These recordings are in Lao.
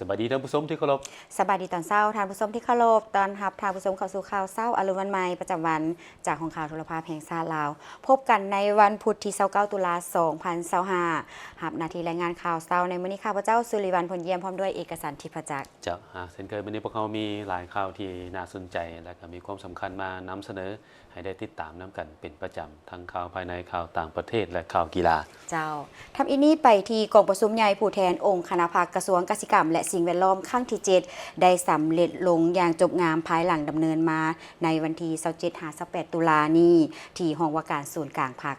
ສະບາຍດີທ່ານຜູ້ຊົມທີ່ເຄົາລົບ. ສະບາຍດີຕອນເຊົ້າທ່ານຜູ້ຊົມທີ່ເຄົາລົບ. ຕ້ອນຮັບທ່ານຜູ້ຊົມເຂົ້າສູ່ຂ່າວເຊົ້າອາລຸນວັນໃໝ່ປະຈຳວັນ ຈາກຫ້ອງຂ່າວໂທລະພາບແຫ່ງຊາດລາວ. ພົບກັນໃນວັນພຸດທີຊາວເກົ້າຕຸລາສອງພັນຊາວຫ້າ ຮັບໜ້າທີ່ລາຍງານຂ່າວເຊົ້າໃນມື້ນີ້ ຂ້າພະເຈົ້າ ສຸລິວັນ ພົນຢ້ຽມ ພ້ອມດ້ວຍເອກະສັນ ທິບພະຈັກ. ເຈົ້າ, ເຊັ່ນເຄີຍ ມື້ນີ້ພວກເຮົາມີຫຼາຍຂ່າວທີ່ໜ້າສົນໃຈ ແລະ ກໍມີຄວາມສຳຄັນມານຳສະເໜີ ໃຫ້ໄດ້ຕິດຕາມນຳກັນເປັນປະຈຳ ທັງຂ່າວພາຍໃນ, ຂ່າວຕ່າງປະເທດ ແລະ ຂ່າວກິລາ. ເຈົ້າ, ທຳອິດນີ້ໄປທີ່ກອງປະຊຸມໃຫຍ່ຜູ້ແທນອົງຄະນະພັກກະຊວງກະສິກຳ ແລະ ສິ່ງແວດລ້ອມ ຄັ້ງທີເຈັດ ໄດ້ສຳເລັດລົງຢ່າງຈົບງາມ ພາຍຫຼັງດຳເນີນມາໃນວັນທີຊາວເຈັດຫາຊາວແປດຕຸລານີ້ ທີ່ຫ້ອງວ່າການສູນກາງພັກ.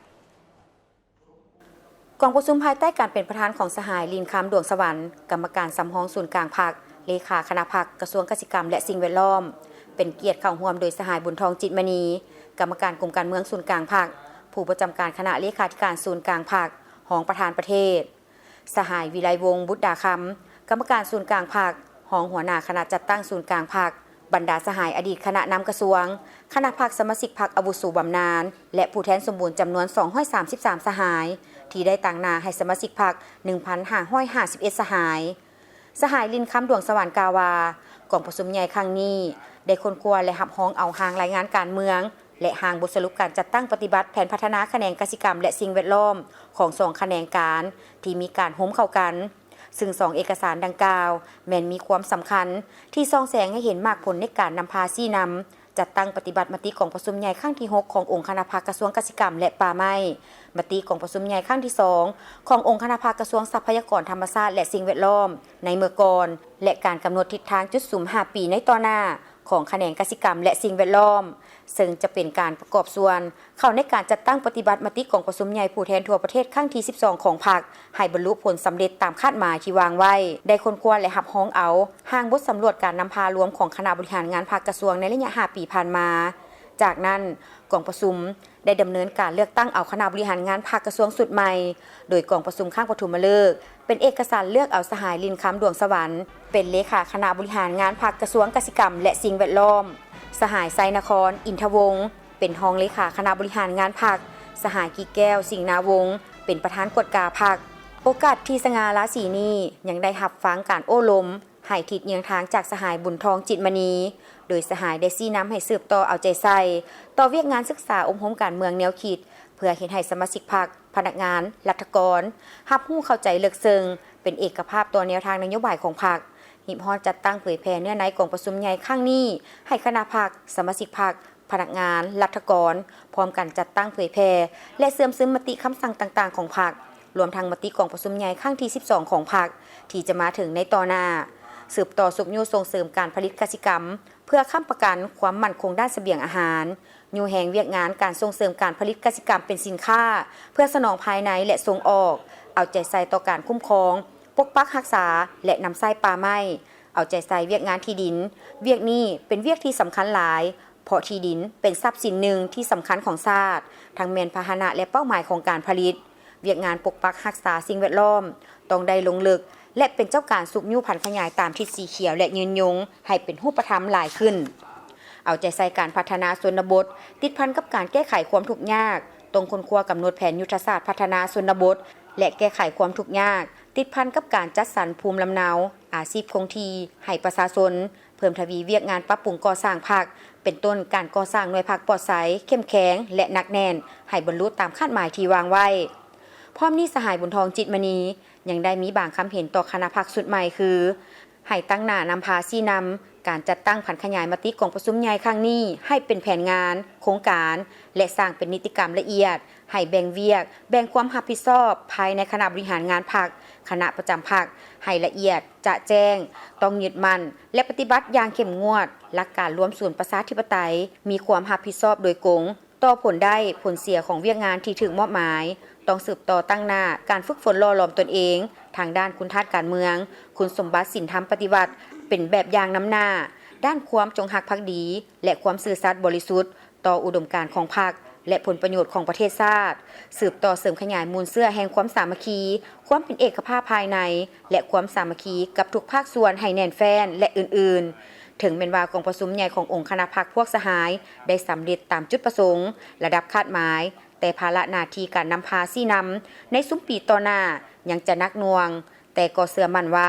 ກອງປະຊຸມພາຍໃຕ້ການເປັນປະທານຂອງສະຫາຍ ລິນຄຳ ດວງສະຫວັນ ກຳມະການສຳຮອງສູນກາງພັກ, ເລຂາຄະນະພັກກະຊວງກະສິກຳ ແລະ ສິ່ງແວດລ້ອມ, ເປັນກຽດເຂົ້າຮ່ວມໂດຍສະຫາຍ ບຸນທອງ ຈິດມະນີ ກຳມະການກົມການເມືອງສູນກາງພັກ, ຜູ້ປະຈຳການຄະນະເລຂາທິການສູນກາງພັກ, ຮອງປະທານປະເທດ, ສະຫາຍ ວິໄລວົງ ບຸດດາຄຳ ກຳມະການສູນກາງພັກ, ຮອງຫົວໜ້າຄະນະຈັດຕັ້ງສູນກາງພັກ, ບັນດາສະຫາຍອະດີດຄະນະນຳກະຊວງ, ຄະນະພັກສະມາຊິກພັກອາວຸໂສບຳນານ ແລະ ຜູ້ແທນສົມບູນຈຳນວນສອງຮ້ອຍສາມສິບສາມສະຫາຍ ທີ່ໄດ້ຕາງໜ້າໃຫ້ສະມາຊິກພັກໜຶ່ງພັນຫ້າຮ້ອຍຫ້າສິບເອັດສະຫາຍ. ສະຫາຍ ລິນຄຳ ດວງສະຫວັນ ກ່າວວ່າ ກອງປະຊຸມໃຫຍ່ຄັ້ງນີ້ ໄດ້ຄົ້ນຄວ້າ ແລະ ຮັບຮອງເອົາຮ່າງລາຍງານການເມືອງ ແລະ ຮ່າງບົດສະຫຼຸບການຈັດຕັ້ງປະຕິບັດແຜນພັດທະນາຂະແໜງກະສິກຳ ແລະ ສິ່ງແວດລ້ອມຂອງສອງຂະແໜງການທີ່ມີການໂຮມເຂົ້າກັນ, ຊຶ່ງສອງເອກະສານດັ່ງກ່າວແມ່ນມີຄວາມສຳຄັນ ທີ່ສ່ອງແສງໃຫ້ເຫັນໝາກຜົນໃນການນຳພາຊີ້ນຳ ຈັດຕັ້ງປະຕິບັດມະຕິກອງປະຊຸມໃຫຍ່ຄັ້ງທີຫົກຂອງອົງຄະນະພັກກະຊວງກະສິກຳ ແລະ ປ່າໄມ້, ມະຕິກອງປະຊຸມໃຫຍ່ຄັ້ງທີສອງຂອງອົງຄະນະພັກກະຊວງຊັບພະຍາກອນທຳມະຊາດ ແລະ ສິ່ງແວດລ້ອມໃນເມື່ອກ່ອນ ແລະ ການກຳນົດທິດທາງຈຸດສຸມຫ້າປີໃນຕໍ່ໜ້າຂອງຂະແໜງກະສິກຳ ແລະ ສິ່ງແວດລ້ອມ, ເຊິ່ງຈະເປັນການປະກອບສ່ວນເຂົ້າໃນການຈັດຕັ້ງປະຕິບັດມະຕິກອງປະຊຸມໃຫຍ່ຜູ້ແທນທົ່ວປະເທດຄັ້ງທີສິບສອງຂອງພັກ ໃຫ້ບັນລຸຜົນສຳເລັດຕາມຄາດໝາຍທີ່ວາງໄວ້, ໄດ້ຄົ້ນຄວ້າ ແລະ ຮັບຮອງເອົາຮ່າງບົດສຳຫຼວດການນຳພາລວມຂອງຄະນະບໍລິຫານງານພັກກະຊວງໃນໄລຍະຫ້າປີຜ່ານມາ. ຈາກນັ້ນ, ກອງປະຊຸມໄດ້ດຳເນີນການເລືອກຕັ້ງເອົາຄະນະບໍລິຫານງານພັກກະຊວງຊຸດໃໝ່, ໂດຍກອງປະຊຸມຄັ້ງປະຖົມມະເລີກ ເປັນເອກະສານເລືອກເອົາສະຫາຍ ລິນຄຳ ດວງສະຫວັນ ເປັນເລຂາຄະນະບໍລິຫານງານພັກກະຊວງກະສິກຳ ແລະ ສິ່ງແວດລ້ອມ, ສະຫາຍ ໄຊນະຄອນ ອິນທະວົງ ເປັນຮອງເລຂາຄະນະບໍລິຫານງານພັກ, ສະຫາຍ ກິແກ້ວ ສິງນາວົງ ເປັນປະທານກວດກາພັກ. ໂອກາດທີ່ສະຫງ່າລາສີນີ້ ຍັງໄດ້ຮັບຟັງການໂອ້ລົມ ໃຫ້ທິດເຍືອງທາງຈາກສະຫາຍ ບຸນທອງ ຈິດມະນີ, ໂດຍສະຫາຍໄດ້ຊີ້ນຳໃຫ້ສືບຕໍ່ເອົາໃຈໃສ່ຕໍ່ວຽກງານສຶກສາອົບຮົມການເມືອງແນວຄິດ ເພື່ອເຮັດໃຫ້ສະມາຊິກພັກ, ພະນັກງານ, ລັດຖະກອນ ຮັບຮູ້ເຂົ້າໃຈເລິກເຊິ່ງ, ເປັນເອກະພາບຕໍ່ແນວທາງນະໂຍບາຍຂອງພັກ, ຮີບຮອດຈັດຕັ້ງເຜີຍແຜ່ເນື້ອໃນກອງປະຊຸມໃຫຍ່ຄັ້ງນີ້ໃຫ້ຄະນະພັກ, ສະມາຊິກພັກ, ພະນັກງານ, ລັດຖະກອນ ພ້ອມກັນຈັດຕັ້ງເຜີຍແຜ່ ແລະ ເຊື່ອມຊຶມມະຕິຄຳສັ່ງຕ່າງໆຂອງພັກ, ລວມທັງມະຕິກອງປະຊຸມໃຫຍ່ຄັ້ງທີສິບສອງຂອງພັກ ທີ່ຈະມາເຖິງໃນຕໍ່ໜ້າ, ສືບຕໍ່ຊຸກຍູ້ສົ່ງເສີມການຜະລິດກະສິກຳ ເພື່ອຄ້ຳປະກັນຄວາມໝັ້ນຄົງດ້ານສະບຽງອາຫານ, ຍູ້ແຮງວຽກງານການສົ່ງເສີມການຜະລິດກະສິກຳເປັນສິນຄ້າ ເພື່ອສະໜອງພາຍໃນ ແລະ ສົ່ງອອກ, ເອົາໃຈໃສ່ຕໍ່ການຄຸ້ມຄອງ, ປົກປັກຮັກສາ ແລະ ນຳໃຊ້ປ່າໄມ້, ເອົາໃຈໃສ່ວຽກງານທີ່ດິນ. ວຽກນີ້ເປັນວຽກທີ່ສຳຄັນຫຼາຍ, ເພາະທີ່ດິນເປັນຊັບສິນໜຶ່ງທີ່ສຳຄັນຂອງຊາດ, ທັງແມ່ນພາຫະນະ ແລະ ເປົ້າໝາຍຂອງການຜະລິດ. ວຽກງານປົກປັກຮັກສາສິ່ງແວດລ້ອມຕ້ອງໄດ້ລົງເລິກ ແລະ ເປັນເຈົ້າການຊຸກຍູ້ຜັນຂະຫຍາຍຕາມທິດສີຂຽວ ແລະ ຍືນຍົງໃຫ້ເປັນຮູບປະທຳຫຼາຍຂຶ້ນ. ເອົາໃຈໃສ່ການພັດທະນາຊົນນະບົດ ຕິດພັນກັບການແກ້ໄຂຄວາມທຸກຍາກ, ຕ້ອງຄົ້ນຄວ້າກຳນົດແຜນຍຸດທະສາດພັດທະນາຊົນນະບົດ ແລະ ແກ້ໄຂຄວາມທຸກຍາກ ຕິດພັນກັບການຈັດສັນພູມລຳເນົາ, ອາຊີບຄົງທີ່ໃຫ້ປະຊາຊົນ, ເພີ່ມທະວີວຽກງານປັບປຸງກໍ່ສ້າງພັກ, ເປັນຕົ້ນການກໍ່ສ້າງໜ່ວຍພັກປອດໃສ, ເຂັ້ມແຂງ ແລະ ໜັກແໜ້ນ ໃຫ້ບັນລຸຕາມຄາດໝາຍທີ່ວາງໄວ້. ພ້ອມນີ້ ສະຫາຍ ບຸນທອງ ຈິດມະນີ ຍັງໄດ້ມີບາງຄຳເຫັນຕໍ່ຄະນະພັກຊຸດໃໝ່ຄື ໃຫ້ຕັ້ງໜ້ານຳພາຊີ້ນຳການຈັດຕັ້ງຜັນຂະຫຍາຍມະຕິກອງປະຊຸມໃຫຍ່ຄັ້ງນີ້ໃຫ້ເປັນແຜນງານ, ໂຄງການ ແລະ ສ້າງເປັນນິຕິກຳລະອຽດ, ໃຫ້ແບ່ງວຽກ, ແບ່ງຄວາມຮັບຜິດຊອບພາຍໃນຄະນະບໍລິຫານງານພັກ, ຄະນະປະຈຳພັກ ໃຫ້ລະອຽດ, ຈະແຈ້ງ, ຕ້ອງຍຶດໝັ້ນ ແລະ ປະຕິບັດຢ່າງເຂັ້ມງວດຫຼັກການລວມສູນປະຊາທິປະໄຕ, ມີຄວາມຮັບຜິດຊອບໂດຍກົງ ຕໍ່ຜົນໄດ້ຜົນເສຍຂອງວຽກງານທີ່ຖືກມອບໝາຍ, ຕ້ອງສືບຕໍ່ຕັ້ງໜ້າການຝຶກຝົນຫຼໍ່ຫຼອມຕົນເອງທາງດ້ານຄຸນທາດການເມືອງ, ຄຸນສົມບັດສິນທຳປະຕິວັດ ເປັນແບບຢ່າງນຳໜ້າ ດ້ານຄວາມຈົງຮັກພັກດີ ແລະ ຄວາມຊື່ສັດບໍລິສຸດຕໍ່ອຸດົມການຂອງພັກ ແລະ ຜົນປະໂຫຍດຂອງປະເທດຊາດ, ສືບຕໍ່ເສີມຂະຫຍາຍມູນເຊື້ອແຫ່ງຄວາມສາມັກຄີ, ຄວາມເປັນເອກະພາບພາຍໃນ ແລະ ຄວາມສາມັກຄີກັບທຸກພາກສ່ວນໃຫ້ແໜ້ນແຟ້ນ ແລະ ອື່ນໆ. ເຖິງແມ່ນວ່າກອງປະຊຸມໃຫຍ່ຂອງອົງຄະນະພັກພວກສະຫາຍໄດ້ສຳເລັດຕາມຈຸດປະສົງ, ລະດັບຄາດໝາຍ, ແຕ່ພາລະໜ້າທີ່ການນຳພາຊີ້ນຳໃນຊຸມປີຕໍ່ໜ້າຍັງຈະໜັກໜ່ວງ, ແຕ່ກໍເຊື່ອໝັ້ນວ່າ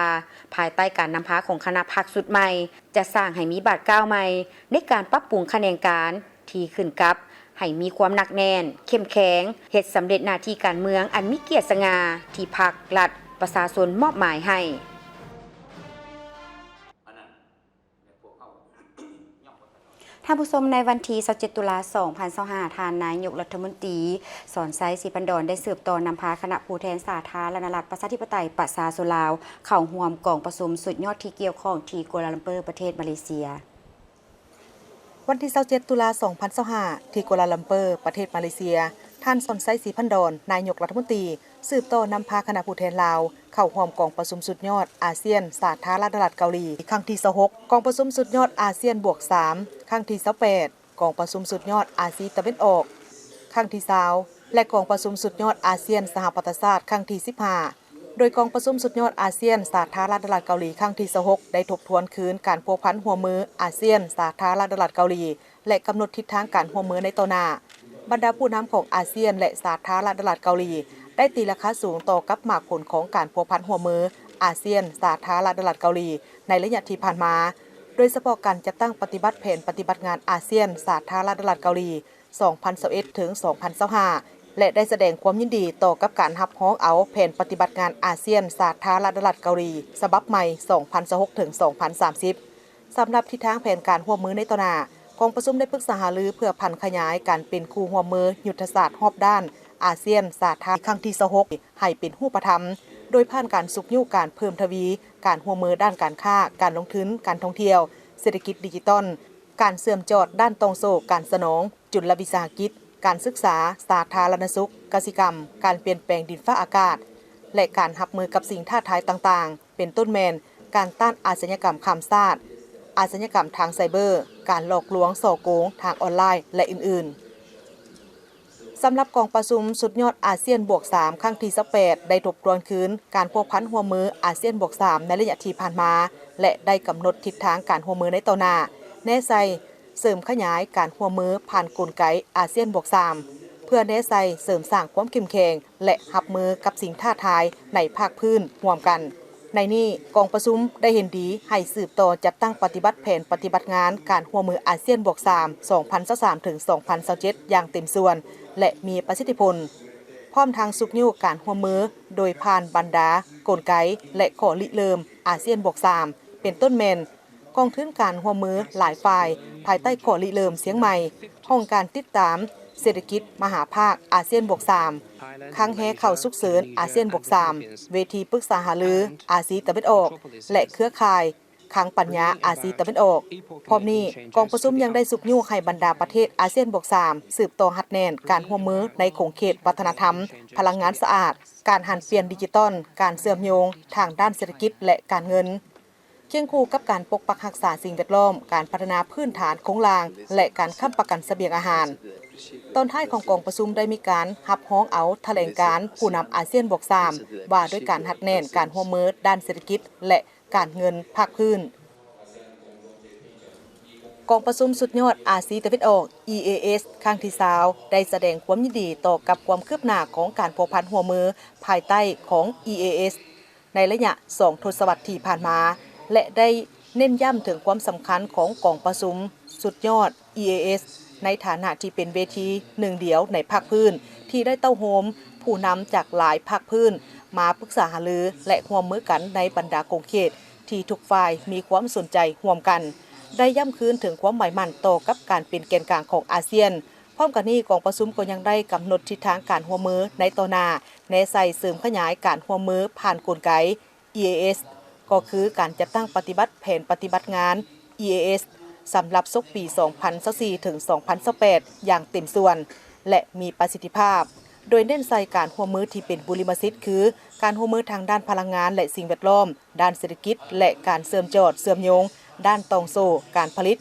ພາຍໃຕ້ການນຳພາຂອງຄະນະພັກຊຸດໃໝ່ ຈະສ້າງໃຫ້ມີບາດກ້າວໃໝ່ໃນການປັບປຸງຂະແໜງການທີ່ຂຶ້ນກັບ ໃຫ້ມີຄວາມໜັກແໜ້ນ, ເຂັ້ມແຂງ, ເຮັດສຳເລັດໜ້າທີ່ການເມືອງອັນມີກຽດສະຫງ່າທີ່ພັກ, ລັດ, ປະຊາຊົນມອບໝາຍໃຫ້. ທ່ານຜູ້ຊົມ, ໃນວັນທີຊາວເຈັດ ຕຸລາ ສອງພັນຊາວຫ້າ ທ່ານນາຍົກລັດຖະມົນຕີ ສອນໄຊ ສີພັນດອນ ໄດ້ສືບຕໍ່ນຳພາຄະນະຜູ້ແທນສາທາລະນະລັດ ປະຊາທິປະໄຕ ປະຊາຊົນລາວ ເຂົ້າຮ່ວມກອງປະຊຸມສຸດຍອດທີ່ກ່ຽວຂ້ອງທີ່ກົວລາລັມເປີ ປະເທດມາເລເຊຍ. ວັນທີຊາວເຈັດ ຕຸລາ ສອງພັນຊາວຫ້າ ທີ່ກົວລາລັມເປີ ປະເທດມາເລເຊຍ, ທ່ານ ສອນໄຊ ສີພັນດອນ ນາຍົກລັດຖະມົນຕີ ສືບຕໍ່ນຳພາຄະນະຜູ້ແທນລາວ ເຂົ້າຮ່ວມກອງປະຊຸມສຸດຍອດອາຊຽນ ສາທາລະນະລັດເກົາຫຼີ ຄັ້ງທີຊາວຫົກ, ກອງປະຊຸມສຸດຍອດອາຊຽນບວກສາມ ຄັ້ງທີຊາວແປດ, ກອງປະຊຸມສຸດຍອດອາຊີຕາເວັນອອກ ຄັ້ງທີຊາວ ແລະ ກອງປະຊຸມສຸດຍອດອາຊຽນສະຫະປະຊາຊາດ ຄັ້ງທີສິບຫ້າ. ໂດຍກອງປະຊຸມສຸດຍອດອາຊຽນສາທາລະນະລັດເກົາຫຼີ ຄັ້ງທີຊາວຫົກ ໄດ້ທົບທວນຄືນການພົວພັນຮ່ວມມືອາຊຽນສາທາລະນະລັດເກົາຫຼີ ແລະ ກຳນົດທິດທາງການຮ່ວມມືໃນຕໍ່ໜ້າ. ບັນດາຜູ້ນຳຂອງອາຊຽນ ແລະ ສາທາລະນະລັດເກົາຫຼີ ໄດ້ຕີລາຄາສູງຕໍ່ກັບໝາກຜົນຂອງການພົວພັນຮ່ວມມືອາຊຽນສາທາລະນະລັດເກົາຫຼີ ໃນໄລຍະທີ່ຜ່ານມາ, ໂດຍສະເພາະການຈັດຕັ້ງປະຕິບັດແຜນປະຕິບັດງານອາຊຽນສາທາລະນະລັດເກົາຫຼີ ສອງພັນຊາວເອັດ ເຖິງ ສອງພັນຊາວຫ້າ ແລະ ໄດ້ສະແດງຄວາມຍິນດີຕໍ່ກັບການຮັບຮອງເອົາແຜນປະຕິບັດງານອາຊຽນສາທາລະນະລັດເກົາຫຼີ ສະບັບໃໝ່ ສອງພັນຊາວຫົກ ເຖິງ ສອງພັນສາມສິບ. ສຳລັບທິດທາງແຜນການຮ່ວມມືໃນຕໍ່ໜ້າ, ກອງປະຊຸມໄດ້ປຶກສາຫາລືເພື່ອຜັນຂະຫຍາຍການເປັນຄູ່ຮ່ວມມືຍຸດທະສາດຮອບດ້ານອາຊຽນສາທາລະນະລັດ ຄັ້ງທີຊາວຫົກ ໃຫ້ເປັນຮູບປະທຳ, ໂດຍຜ່ານການຊຸກຍູ້ການເພີ່ມທະວີການຮ່ວມມືດ້ານການຄ້າ, ການລົງທຶນ, ການທ່ອງທ່ຽວ, ເສດຖະກິດດິຈິຕອນ, ການເຊື່ອມຈອດດ້ານຕ່ອງໂສ້ການສະໜອງ, ຈຸນລະວິສາຫະກິດ, ການສຶກສາ, ສາທາລະນະສຸກ, ກະສິກຳ, ການປ່ຽນແປງດິນຟ້າອາກາດ ແລະ ການຮັບມືກັບສິ່ງທ້າທາຍຕ່າງໆ ເປັນຕົ້ນແມ່ນການຕ້ານອາຊະຍາກຳຂ້າມຊາດ, ອາຊະຍາກຳທາງໄຊເບີ, ການຫຼອກລວງສໍ້ໂກງທາງອອນລາຍ ແລະ ອື່ນໆ. ສຳລັບກອງປະຊຸມສຸດຍອດອາຊຽນບວກສາມ ຄັ້ງທີຊາວແປດ ໄດ້ທົບທວນຄືນການພົວພັນຮ່ວມມືອາຊຽນບວກສາມ ໃນໄລຍະທີ່ຜ່ານມາ ແລະ ໄດ້ກຳນົດທິດທາງການຮ່ວມມືໃນຕໍ່ໜ້າ, ແນໃສ່ ເສີມຂະຫຍາຍການຮ່ວມມືຜ່ານກົນໄກອາຊຽນບວກສາມ ເພື່ອແນໃສ່ເສີມສ້າງຄວາມເຂັ້ມແຂງ ແລະ ຮັບມືກັບສິ່ງທ້າທາຍໃນພາກພື້ນຮ່ວມກັນ. ໃນນີ້, ກອງປະຊຸມໄດ້ເຫັນດີໃຫ້ສືບຕໍ່ຈັດຕັ້ງປະຕິບັດແຜນປະຕິບັດງານການຮ່ວມມືອາຊຽນບວກສາມ ສອງພັນຊາວສາມ ເຖິງ ສອງພັນຊາວເຈັດ ຢ່າງເຕັມສ່ວນ ແລະ ມີປະສິດທິຜົນ, ພ້ອມທັງຊຸກຍູ້ການຮ່ວມມືໂດຍຜ່ານບັນດາກົນໄກ ແລະ ຂໍ້ລິເລີ່ມອາຊຽນບວກສາມ ເປັນຕົ້ນແມ່ນ ກອງທຶນການຮ່ວມມືຫຼາຍຝ່າຍ ພາຍໃຕ້ຂໍ້ລິເລີ່ມຊຽງໃໝ່, ຫ້ອງການຕິດຕາມເສດຖະກິດມະຫາພາກອາຊຽນບວກສາມ, ຄັງແຮເຂົ້າສຸກເສີນອາຊຽນບວກສາມ, ເວທີປຶກສາຫາລືອາຊີຕາເວັນອອກ ແລະ ເຄືອຂ່າຍຄັງປັນຍາອາຊີຕາເວັນອອກ. ພ້ອມນີ້, ກອງປະຊຸມຍັງໄດ້ຊຸກຍູ້ໃຫ້ບັນດາປະເທດອາຊຽນບວກສາມ ສືບຕໍ່ຮັດແໜ້ນການຮ່ວມມືໃນຂົງເຂດວັດທະນະທຳພະລັງງານສະອາດ, ການຫັນປ່ຽນດິຈິຕອນ, ການເຊື່ອມໂຍງທາງດ້ານເສດຖະກິດ ແລະ ການເງິນ. ຄຽງຄູ່ກັບການປົກປັກຮັກສາສິ່ງແວດລ້ອມ, ການພັດທະນາພື້ນຖານໂຄງລ່າງ ແລະ ການຄ້ຳປະກັນສະບຽງອາຫານ. ຕອນທ້າຍຂອງກອງປະຊຸມໄດ້ມີການຮັບຮອງເອົາຖະແຫຼງການຜູ້ນຳອາຊຽນບວກສາມ ວ່າດ້ວຍການຮັດແໜ້ນການຮ່ວມມືດ້ານເສດຖະກິດ ແລະ ການເງິນພາກພື້ນ. ກອງປະຊຸມສຸດຍອດອາຊີຕາເວັນອອກ ອີ ເອ ເອສ ຄັ້ງທີຊາວ ໄດ້ສະແດງຄວາມຍິນດີຕໍ່ກັບຄວາມຄືບໜ້າຂອງການພົວພັນຮ່ວມມືພາຍໃຕ້ຂອງ ອີ ເອ ເອສ ໃນໄລຍະສອງທົດສະວັດທີ່ຜ່ານມາ ແລະ ໄດ້ເນັ້ນຢ້ຳເຖິງຄວາມສຳຄັນຂອງກອງປະຊຸມສຸດຍອດ ອີ ເອ ເອສ ໃນຖານະທີ່ເປັນເວທີໜຶ່ງດຽວໃນພາກພື້ນ ທີ່ໄດ້ເຕົ້າໂຮມຜູ້ນຳຈາກຫຼາຍພາກພື້ນມາປຶກສາຫາລື ແລະ ຮ່ວມມືກັນໃນບັນດາຂົງເຂດທີ່ທຸກຝ່າຍມີຄວາມສົນໃຈຮ່ວມກັນ, ໄດ້ຢ້ຳຄືນເຖິງຄວາມໝາຍໝັ້ນຕໍ່ກັບການເປັນແກນກາງຂອງອາຊຽນ. ພ້ອມກັນນີ້, ກອງປະຊຸມກໍຍັງໄດ້ກຳນົດທິດທາງການຮ່ວມມືໃນຕໍ່ໜ້າ, ແນໃສ່ເສີມຂະຫຍາຍການຮ່ວມມືຜ່ານກົນໄກ ອີ ເອ ເອສ ກໍຄືການຈັດຕັ້ງປະຕິບັດແຜນປະຕິບັດງານ ອີ ເອ ເອສ ສຳລັບສົກປີສອງພັນຊາວສີ່ ເຖິງ ສອງພັນຊາວແປດ ຢ່າງເຕັມສ່ວນ ແລະ ມີປະສິດທິພາບ, ໂດຍເນັ້ນໃສ່ການຮ່ວມມືທີ່ເປັນບຸລິມະສິດ ຄື ການຮ່ວມມືທາງດ້ານພະລັງງານ ແລະ ສິ່ງແວດລ້ອມ, ດ້ານເສດຖະກິດ ແລະ ການເຊື່ອມຈອດເຊື່ອມໂຍງ, ດ້ານຕ່ອງໂສ້ການຜະລິດ,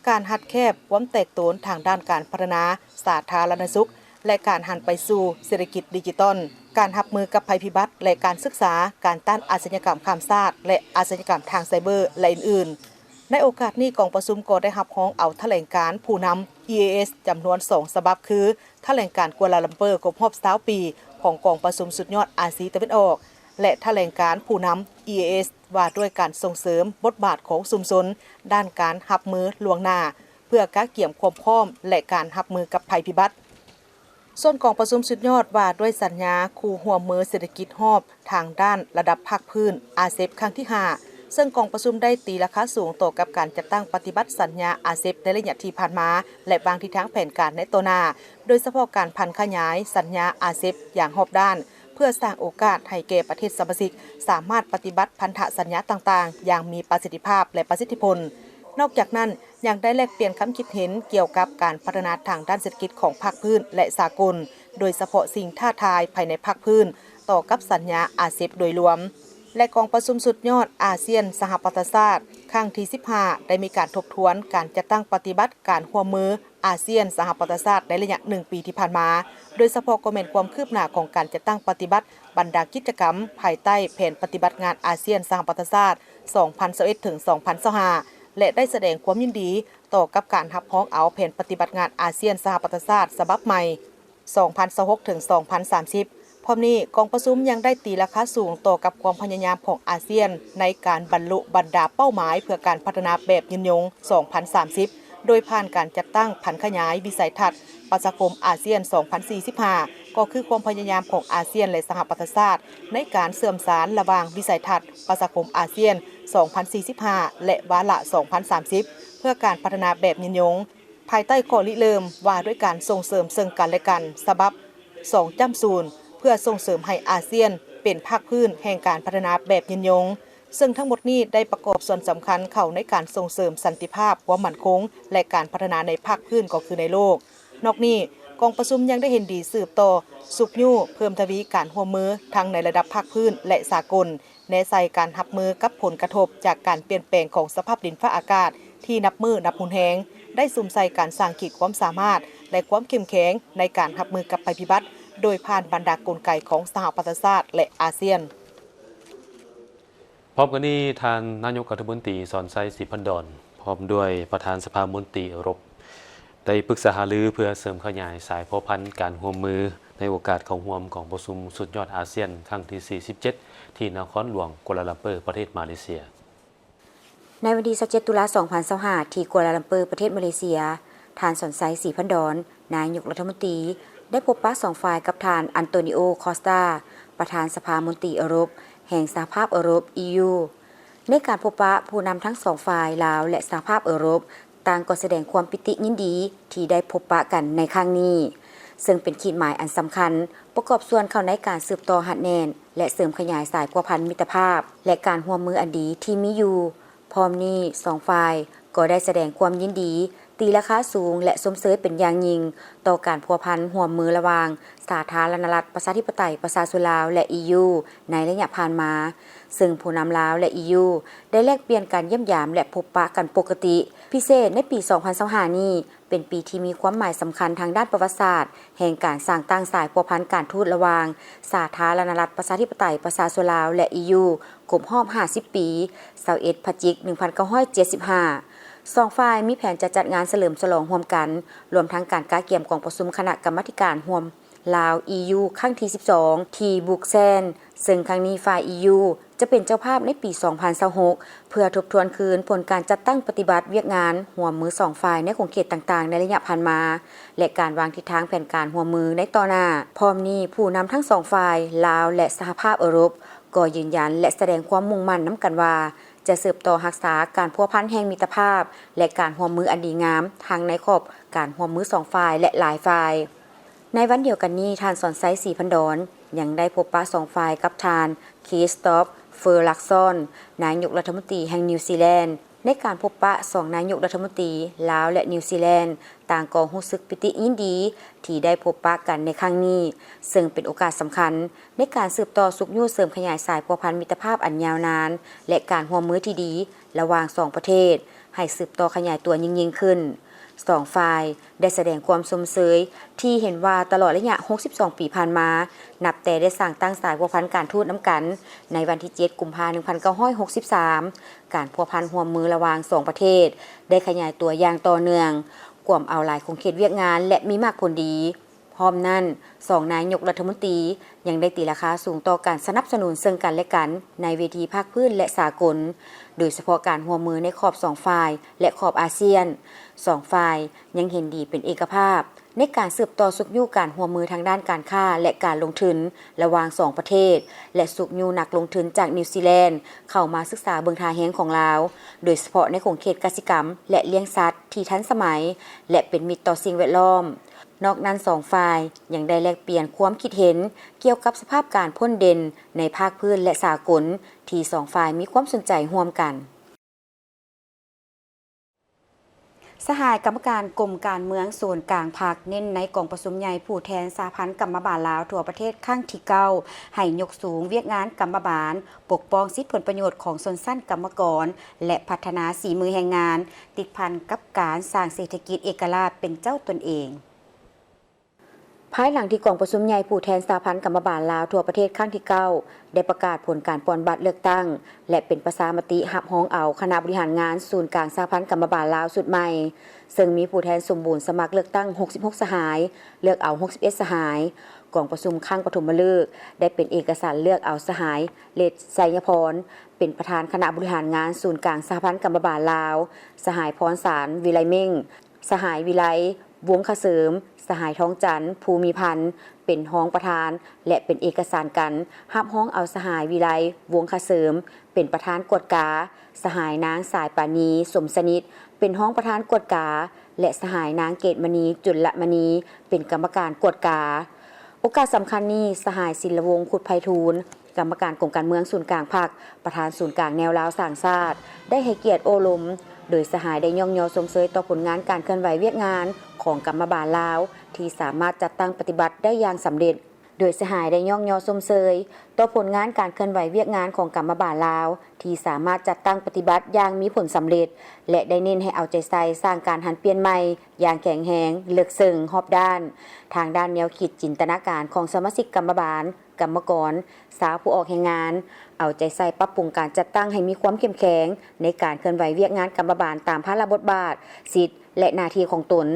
ການຮັດແຄບຄວາມແຕກໂຕນທາງດ້ານການພັດທະນາສາທາລະນະສຸກ ແລະ ການຫັນໄປສູ່ເສດຖະກິດດິຈິຕອນ, ການຮັບມືກັບໄພພິບັດ ແລະ ການສຶກສາ, ການຕ້ານອາຊະຍາກຳຂ້າມຊາດ ແລະ ອາຊະຍາກຳທາງໄຊເບີ ແລະ ອື່ນໆ. ໃນໂອກາດນີ້, ກອງປະຊຸມກໍໄດ້ຮັບຮອງເອົາຖະແຫຼງການຜູ້ນຳ ອີ ເອ ເອສ ຈຳນວນສອງສະບັບ ຄື ຖະແຫຼງການກົວລາລັມເປີຄົບຮອບຊາວປີຂອງກອງປະຊຸມສຸດຍອດອາຊີຕາເວັນອອກ, ແລະ ຖະແຫຼງການຜູ້ນຳ EAS ວ່າດ້ວຍການສົ່ງເສີມບົດບາດຂອງຊຸມຊົນດ້ານການຮັບມືລ່ວງໜ້າ ເພື່ອກະກຽມຄວາມພ້ອມ ແລະ ການຮັບມືກັບໄພພິບັດ. ສ່ວນກອງປະຊຸມສຸດຍອດວ່າດ້ວຍສັນຍາຄູ່ຮ່ວມມືເສດຖະກິດຮອບທາງດ້ານລະດັບພາກພື້ນ RCEP ຄັ້ງທີຫ້າ ເຊິ່ງກອງປະຊຸມໄດ້ຕີລາຄາສູງຕໍ່ກັບການຈັດຕັ້ງປະຕິບັດສັນຍາ RCEP ໃນໄລຍະທີ່ຜ່ານມາ ແລະ ວາງທິດທາງແຜນການໃນຕໍ່ໜ້າ, ໂດຍສະເພາະການຜັນຂະຫຍາຍສັນຍາ RCEP ຢ່າງຮອບດ້ານ ເພື່ອສ້າງໂອກາດໃຫ້ແກ່ປະເທດສະມາຊິກສາມາດປະຕິບັດພັນທະສັນຍາຕ່າງໆຢ່າງມີປະສິດທິພາບ ແລະ ປະສິດທິຜົນ. ນອກຈາກນັ້ນ, ຍັງໄດ້ແລກປ່ຽນຄຳຄິດເຫັນກ່ຽວກັບການພັດທະນາທາງດ້ານເສດຖະກິດຂອງພາກພື້ນ ແລະ ສາກົນ, ໂດຍສະເພາະສິ່ງທ້າທາຍພາຍໃນພາກພື້ນຕໍ່ກັບສັນຍາ RCEP ໂດຍລວມ. ແລະ ກອງປະຊຸມສຸດຍອດອາຊຽນ-ສະຫະປະຊາຊາດ ຄັ້ງທີສິບຫ້າ ໄດ້ມີການທົບທວນການຈັດຕັ້ງປະຕິບັດການຮ່ວມມືອາຊຽນ-ສະຫະປະຊາຊາດໃນໄລຍະໜຶ່ງປີທີ່ຜ່ານມາ, ໂດຍສະເພາະກໍແມ່ນຄວາມຄືບໜ້າຂອງການຈັດຕັ້ງປະຕິບັດບັນດາກິດຈະກຳພາຍໃຕ້ແຜນປະຕິບັດງານອາຊຽນ-ສະຫະປະຊາຊາດ ສອງພັນຊາວເອັດ ເຖິງ ສອງພັນຊາວຫ້າ ແລະ ໄດ້ສະແດງຄວາມຍິນດີຕໍ່ກັບການຮັບຮອງເອົາແຜນປະຕິບັດງານອາຊຽນ-ສະຫະປະຊາຊາດສະບັບໃໝ່ ສອງພັນຊາວຫົກ ເຖິງ ສອງພັນສາມສິບ. ພ້ອມນີ້, ກອງປະຊຸມຍັງໄດ້ຕີລາຄາສູງຕໍ່ກັບຄວາມພະຍາຍາມຂອງອາຊຽນໃນການບັນລຸບັນດາເປົ້າໝາຍເພື່ອການພັດທະນາແບບຍືນຍົງ ສອງພັນສາມສິບ ໂດຍຜ່ານການຈັດຕັ້ງຜັນຂະຫຍາຍວິໄສທັດປະຊາຄົມອາຊຽນ ສອງພັນສີ່ສິບຫ້າ ກໍຄືຄວາມພະຍາຍາມຂອງອາຊຽນ ແລະ ສະຫະປະຊາຊາດໃນການເຊື່ອມສານລະຫວ່າງວິໄສທັດປະຊາຄົມອາຊຽນ ສອງພັນສີ່ສິບຫ້າ ແລະ ວາລະ ສອງພັນສາມສິບ ເພື່ອການພັດທະນາແບບຍືນຍົງ ພາຍໃຕ້ຂໍ້ລິເລີ່ມວ່າດ້ວຍການສົ່ງເສີມເຊິ່ງກັນ ແລະ ກັນ ສະບັບ ສອງຈຸດສູນ ເພື່ອສົ່ງເສີມໃຫ້ອາຊຽນເປັນພາກພື້ນແຫ່ງການພັດທະນາແບບຍືນຍົງ, ເຊິ່ງທັງໝົດນີ້ໄດ້ປະກອບສ່ວນສຳຄັນເຂົ້າໃນການສົ່ງເສີມສັນຕິພາບ, ຄວາມໝັ້ນຄົງ ແລະ ການພັດທະນາໃນພາກພື້ນກໍຄືໃນໂລກ. ນອກນີ້, ກອງປະຊຸມຍັງໄດ້ເຫັນດີສືບຕໍ່ຊຸກຍູ້ເພີ່ມທະວີການຮ່ວມມືທັງໃນລະດັບພາກພື້ນ ແລະ ສາກົນ, ແນໃສ່ການຮັບມືກັບຜົນກະທົບຈາກການປ່ຽນແປງຂອງສະພາບດິນຟ້າອາກາດທີ່ນັບມື້ນັບຮຸນແຮງ, ໄດ້ສຸມໃສ່ການສ້າງຂີດຄວາມສາມາດ ແລະ ຄວາມເຂັ້ມແຂງໃນການຮັບມືກັບໄພພິບັດ ໂດຍຜ່ານບັນດາກົນໄກຂອງສະຫະປະຊາຊາດ ແລະ ອາຊຽນ. ພ້ອມກັນນີ້, ທ່ານນາຍົກລັດຖະມົນຕີ ສອນໄຊ ສີພັນດອນ ພ້ອມດ້ວຍປະທານສະພາມົນຕີເອີຣົບ ໄດ້ປຶກສາຫາລືເພື່ອເສີມຂະຫຍາຍສາຍພົວພັນການຮ່ວມມື ໃນໂອກາດເຂົ້າຮ່ວມກອງປະຊຸມສຸດຍອດອາຊຽນຄັ້ງທີສີ່ສິບເຈັດ ທີ່ນະຄອນຫຼວງກົວລາລັມເປີ ປະເທດມາເລເຊຍ. ໃນວັນທີຊາວເຈັດ ຕຸລາ ສອງພັນຊາວຫ້າ ທີ່ກົວລາລັມເປີ ປະເທດມາເລເຊຍ, ທ່ານ ສອນໄຊ ສີພັນດອນ ນາຍົກລັດຖະມົນຕີ ໄດ້ພົບປະສອງຝ່າຍກັບທ່ານ ອັນໂຕນິໂອ ຄອສຕາ ປະທານສະພາມົນຕີເອີຣົບ ແຫ່ງສະຫະພາບເອີຣົບ ອີຢູ. ໃນການພົບປະ, ຜູ້ນຳທັງສອງຝ່າຍ ລາວ ແລະ ສະຫະພາບເອີຣົບ ຕ່າງກໍສະແດງຄວາມປີຕິຍິນດີທີ່ໄດ້ພົບປະກັນໃນຄັ້ງນີ້, ເຊິ່ງເປັນຂີດໝາຍອັນສຳຄັນ ປະກອບສ່ວນເຂົ້າໃນການສືບຕໍ່ຮັດແໜ້ນ ແລະ ເສີມຂະຫຍາຍສາຍພົວພັນມິດຕະພາບ ແລະ ການຮ່ວມມືອັນດີທີ່ມີຢູ່. ພ້ອມນີ້, ສອງຝ່າຍກໍໄດ້ສະແດງຄວາມຍິນດີ, ຕີລາຄາສູງ ແລະ ຊົມເຊີຍເປັນຢ່າງຍິ່ງຕໍ່ການພົວພັນຮ່ວມມືລະຫວ່າງສາທາລະນະລັດ ປະຊາທິປະໄຕ ປະຊາຊົນລາວ ແລະ ອີຢູ ໃນໄລຍະຜ່ານມາ, ເຊິ່ງຜູ້ນຳລາວ ແລະ ອີຢູ ໄດ້ແລກປ່ຽນການຢ້ຽມຢາມ ແລະ ພົບປະກັນປົກກະຕິ. ພິເສດໃນປີສອງພັນຊາວຫ້ານີ້ ເປັນປີທີ່ມີຄວາມໝາຍສຳຄັນທາງດ້ານປະຫວັດສາດ ແຫ່ງການສ້າງຕັ້ງສາຍພົວພັນການທູດລະຫວ່າງສາທາລະນະລັດ ປະຊາທິປະໄຕ ປະຊາຊົນລາວ ແລະ ອີຢູ ຄົບຮອບຫ້າສິບປີ, ຊາວເອັດ ພະຈິກ ໜຶ່ງພັນເກົ້າຮ້ອຍເຈັດສິບຫ້າ. ສອງຝ່າຍມີແຜນຈະຈັດງານສະເຫຼີມສະຫຼອງຮ່ວມກັນ, ລວມທັງການກະກຽມກອງປະຊຸມຄະນະກຳມາທິການຮ່ວມລາວ-ອີຢູ ຄັ້ງທີສິບສອງ ທີ່ບຣູກແຊນ, ເຊິ່ງຄັ້ງນີ້ຝ່າຍ ອີຢູ ຈະເປັນເຈົ້າພາບໃນປີສອງພັນຊາວຫົກ ເພື່ອທົບທວນຄືນຜົນການຈັດຕັ້ງປະຕິບັດວຽກງານຮ່ວມມືສອງຝ່າຍໃນຂົງເຂດຕ່າງໆໃນໄລຍະຜ່ານມາ ແລະ ການວາງທິດທາງແຜນການຮ່ວມມືໃນຕໍ່ໜ້າ. ພ້ອມນີ້, ຜູ້ນຳທັງສອງຝ່າຍ, ລາວ ແລະ ສະຫະພາບເອີຣົບ ກໍຢືນຢັນ ແລະ ສະແດງຄວາມມຸ່ງໝັ້ນນຳກັນວ່າ ຈະສືບຕໍ່ຮັກສາການພົວພັນແຫ່ງມິດຕະພາບ ແລະ ການຮ່ວມມືອັນດີງາມ ທັງໃນຂອບການຮ່ວມມືສອງຝ່າຍ ແລະ ຫຼາຍຝ່າຍ. ໃນວັນດຽວກັນນີ້, ທ່ານ ສອນໄຊ ສີພັນດອນ ຍັງໄດ້ພົບປະສອງຝ່າຍກັບທ່ານ ຄຣິສຕອບ ເຟີລັກຊອນ ນາຍົກລັດຖະມົນຕີແຫ່ງນິວຊີແລນ. ໃນການພົບປະ, ສອງນາຍົກລັດຖະມົນຕີລາວ ແລະ ນິວຊີແລນ ຕ່າງກໍຮູ້ສຶກປີຕິຍິນດີທີ່ໄດ້ພົບປະກັນໃນຄັ້ງນີ້, ເຊິ່ງເປັນໂອກາດສຳຄັນໃນການສືບຕໍ່ຊຸກຍູ້ເສີມຂະຫຍາຍສາຍພົວພັນມິດຕະພາບອັນຍາວນານ ແລະ ການຮ່ວມມືທີ່ດີລະຫວ່າງສອງປະເທດ ໃຫ້ສືບຕໍ່ຂະຫຍາຍຕົວຍິ່ງໆຂຶ້ນ. ສອງຝ່າຍໄດ້ສະແດງຄວາມຊົມເຊີຍທີ່ເຫັນວ່າຕະຫຼອດໄລຍະຫົກສິບສອງປີຜ່ານມາ, ນັບແຕ່ໄດ້ສ້າງຕັ້ງສາຍພົວພັນການທູດນຳກັນໃນວັນທີເຈັດ ກຸມພາ ໜຶ່ງພັນເກົ້າຮ້ອຍຫົກສິບສາມ, ການພົວພັນຮ່ວມມືລະຫວ່າງສອງປະເທດໄດ້ຂະຫຍາຍຕົວຢ່າງຕໍ່ເນື່ອງ, ກວມເອົາຫຼາຍຂົງເຂດວຽກງານ ແລະ ມີໝາກຜົນດີ. ພ້ ພ້ອມນັ້ນ, ສອງນາຍົກລັດຖະມົນຕີຍັງໄດ້ຕີລາຄາສູງຕໍ່ການສະໜັບສະໜູນເຊິ່ງກັນແລະກັນໃນເວທີພາກພື້ນ ແລະ ສາກົນ, ໂດຍສະເພາະການຮ່ວມມືໃນຂອບສອງຝ່າຍ ແລະ ຂອບອາຊຽນ. ສອງຝ່າຍຍັງເຫັນດີເປັນເອກະພາບໃນການສືບຕໍ່ຊຸກຍູ້ການຮ່ວມມືທາງດ້ານການຄ້າ ແລະ ການລົງທຶນລະຫວ່າງສອງປະເທດ ແລະ ຊຸກຍູ້ນັກລົງທຶນຈາກນິວຊີແລນເຂົ້າມາສຶກສາເບິ່ງທ່າແຮງຂອງລາວ, ໂດຍສະເພາະໃນຂົງເຂດກະສິກຳ ແລະ ລ້ຽງສັດທີ່ທັນສະໄໝ ແລະ ເປັນມິດຕໍ່ສິ່ງແວດລ້ອມ. ນອກນັ້ນ, ສອງຝ່າຍຍັງໄດ້ແລກປ່ຽນຄວາມຄິດເຫັນກ່ຽວກັບສະພາບການພົ້ນເດັ່ນໃນພາກພື້ນ ແລະ ສາກົນ ທີ່ສອງຝ່າຍມີຄວາມສົນໃຈຮ່ວມກັນ. ສະຫາຍກຳມະການກົມການເມືອງສູນກາງພັກ ເນັ້ນໃນກອງປະຊຸມໃຫຍ່ຜູ້ແທນສະຫະພັນກຳມະບານລາວທົ່ວປະເທດຄັ້ງທີເກົ້າ ໃຫ້ຍົກສູງວຽກງານກຳມະບານ, ປົກປ້ອງສິດຜົນປະໂຫຍດຂອງຊົນຊັ້ນກຳມະກອນ ແລະ ພັດທະນາສີມືແຮງງານ, ຕິດພັນກັບການສ້າງເສດຖະກິດເອກະລາດເປັນເຈົ້າຕົນເອງ. ພາຍຫຼັງທີ່ກອງປະຊຸມໃຫຍ່ຜູ້ແທນສະຫະພັນກຳມະບານລາວທົ່ວປະເທດຄັ້ງທີເກົ້າ ໄດ້ປະກາດຜົນການປ່ອນບັດເລືອກຕັ້ງ ແລະ ເປັນປະຊາມະຕິຮັບຮອງເອົາຄະນະບໍລິຫານງານສູນກາງສະຫະພັນກຳມະບານລາວຊຸດໃໝ່, ເຊິ່ງມີຜູ້ແທນສົມບູນສະໝັກເລືອກຕັ້ງຫົກສິບຫົກສະຫາຍ, ເລືອກເອົາຫົກສິບເອັດສະຫາຍ. ກອງປະຊຸມຄັ້ງປະຖົມມະລຶກໄດ້ເປັນເອກະສັນເລືອກເອົາສະຫາຍ ເລດ ໄຊຍະພອນ ເປັນປະທານຄະນະບໍລິຫານງານສູນກາງສະຫະພັນກຳມະບານລາວ, ສະຫາຍ ພອນສານ ວິໄລເມັ່ງ, ສະຫາຍ ວິໄລ ວົງຄະເສີມ, ສະຫາຍ ທອງຈັນ ພູມີພັນ ເປັນຮອງປະທານ ແລະ ເປັນເອກະສານການຮັບຮອງເອົາສະຫາຍ ວິໄລ ວົງຄະເສີມ ເປັນປະທານກວດກາ, ສະຫາຍ ນາງ ສາຍປານີ ສົມສະໜິດ ເປັນຮອງປະທານກວດກາ ແລະ ສະຫາຍ ນາງ ເກດມະນີ ຈຸນລະມະນີ ເປັນກຳມະການກວດກາ. ໂອກາດສຳຄັນນີ້, ສະຫາຍ ສິນລະວົງ ຄຸດໄພທູນ ກຳມະການກົມການເມືອງສູນກາງພັກ, ປະທານສູນກາງແນວລາວສ້າງຊາດ ໄດ້ໃຫ້ກຽດໂອ້ລົມ, ໂດຍສະຫາຍໄດ້ຍ້ອງຍໍຊົມເຊີຍຕໍ່ຜົນງານການເຄື່ອນໄຫວວຽກງານຂອງກຳມະບານລາວ ທີ່ສາມາດຈັດຕັ້ງປະຕິບັດໄດ້ຢ່າງສຳເລັດ. ໂດຍສະຫາຍໄດ້ຍ້ອງຍໍຊົມເຊີຍຕໍ່ຜົນງານການເຄື່ອນໄຫວວຽກງານຂອງກຳມະບານລາວ ທີ່ສາມາດຈັດຕັ້ງປະຕິບັດຢ່າງມີຜົນສຳເລັດ ແລະ ໄດ້ເນັ້ນໃຫ້ເອົາໃຈໃສ່ສ້າງການຫັນປ່ຽນໃໝ່ຢ່າງແຂງແຮງ, ເລິກເຊິ່ງ, ຮອບດ້ານ ທາງດ້ານແນວຄິດ, ຈິນຕະນາການຂອງສະມາຊິກກຳມະບານ, ກຳມະກອນ, ຊາວຜູ້ອອກແຮງງານ, ເອົາໃຈໃສ່ປັບປຸງການຈັດຕັ້ງໃຫ້ມີຄວາມເຂັ້ມແຂງໃນການເຄື່ອນໄຫວວຽກງານກຳມະບານຕາມພາລະບົດບາດ, ສິດ ແລະ ໜ້າທີ່ຂອງຕົນ,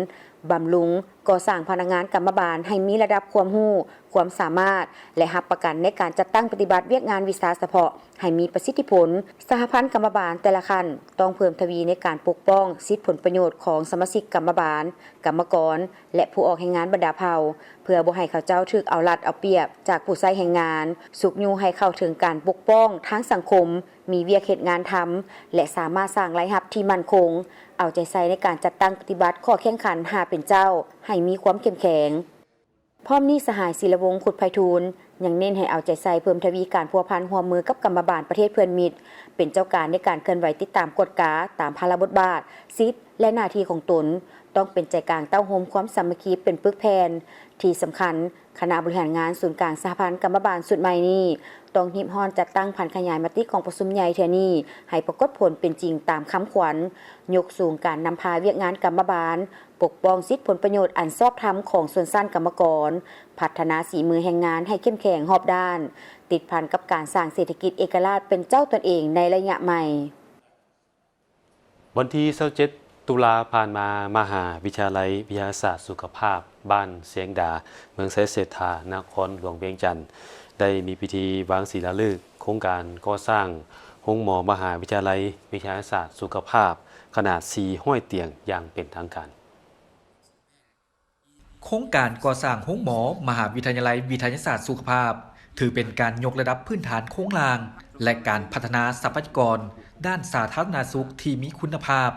ບຳລຸງ, ກໍ່ສ້າງພະນັກງານກຳມະບານໃຫ້ມີລະດັບຄວາມຮູ້, ຄວາມສາມາດ ແລະ ຮັບປະກັນໃນການຈັດຕັ້ງປະຕິບັດວຽກງານວິຊາສະເພາະໃຫ້ມີປະສິດທິຜົນ. ສະຫະພັນກຳມະບານແຕ່ລະຂັ້ນຕ້ອງເພີ່ມທະວີໃນການປົກປ້ອງສິດຜົນປະໂຫຍດຂອງສະມາຊິກກຳມະບານ, ກຳມະກອນ ແລະ ຜູ້ອອກແຮງງານບັນດາເຜົ່າ ເພື່ອບໍ່ໃຫ້ເຂົາເຈົ້າຖືກເອົາລັດເອົາປຽບຈາກຜູ້ໃຊ້ແຮງງານ, ຊຸກຍູ້ໃຫ້ເຂົ້າເຖິງການປົກປ້ອງທາງສັງຄົມ, ມີວຽກເຮັດງານທຳ ແລະ ສາມາດສ້າງລາຍຮັບທີ່ໝັ້ນຄົງ, ເອົາໃຈໃສ່ໃນການຈັດຕັ້ງປະຕິບັດຂໍ້ແຂ່ງຂັນຫ້າເປັນເຈົ້າໃຫ້ມີຄວາມເຂັ້ມແຂງ. ພ້ອມນີ້, ສະຫາຍ ສິນລະວົງ ຄຸດໄພທູນ ຍັງເນັ້ນໃຫ້ເອົາໃຈໃສ່ເພີ່ມທະວີການພົວພັນຮ່ວມມືກັບກຳມະບານປະເທດເພື່ອນມິດ ເປັນເຈົ້າການໃນການເຄື່ອນໄຫວຕິດຕາມກວດກາຕາມພາລະບົດບາດ, ສິດ ແລະ ໜ້າທີ່ຂອງຕົນ, ຕ້ອງເປັນໃຈກາງເຕົ້າໂຮມຄວາມສາມັກຄີເປັນປຶກແຜ່ນ. ທີ່ສຳຄັນ, ຄະນະບໍລິຫານງານສູນກາງສະຫະພັນກຳມະບານຊຸດໃໝ່ນີ້ ຕ້ອງຮີບຮ້ອນຈັດຕັ້ງຜັນຂະຫຍາຍມະຕິກອງປະຊຸມໃຫຍ່ເທື່ອນີ້ໃຫ້ປາກົດຜົນເປັນຈິງຕາມຄຳຂວັນ, ຍົກສູງການນຳພາວຽກງານກຳມະບານ, ປົກປ້ອງສິດຜົນປະໂຫຍດອັນຊອບທຳຂອງຊົນຊັ້ນກຳມະກອນ, ພັດທະນາສີມືແຮງງານໃຫ້ເຂັ້ມແຂງຮອບດ້ານ, ຕິດພັນກັບການສ້າງເສດຖະກິດເອກະລາດເປັນເຈົ້າຕົນເອງໃນໄລຍະໃໝ່. ວັນທີຊາວເຈັດ ຕຸລາຜ່ານມາ, ມະຫາວິທະຍາໄລວິທະຍາສາດສຸຂະພາບ ບ້ານຊຽງດາ ເມືອງໄຊເສດຖາ ນະຄອນຫຼວງວຽງຈັນ ໄດ້ມີພິທີວາງສີລາເລີກໂຄງການກໍ່ສ້າງໂຮງໝໍມະຫາວິທະຍາໄລວິທະຍາສາດສຸຂະພາບ ຂະໜາດສີ່ຮ້ອຍຕຽງຢ່າງເປັນທາງການ. ໂຄງການກໍ່ສ້າງໂຮງໝໍມະຫາວິທະຍາໄລວິທະຍາສາດສຸຂະພາບ ຖືເປັນການຍົກລະດັບພື້ນຖານໂຄງລ່າງ ແລະ ການພັດທະນາຊັບພະຍາກອນດ້ານສາທາລະນະສຸກທີ່ມີຄຸນນະພາບ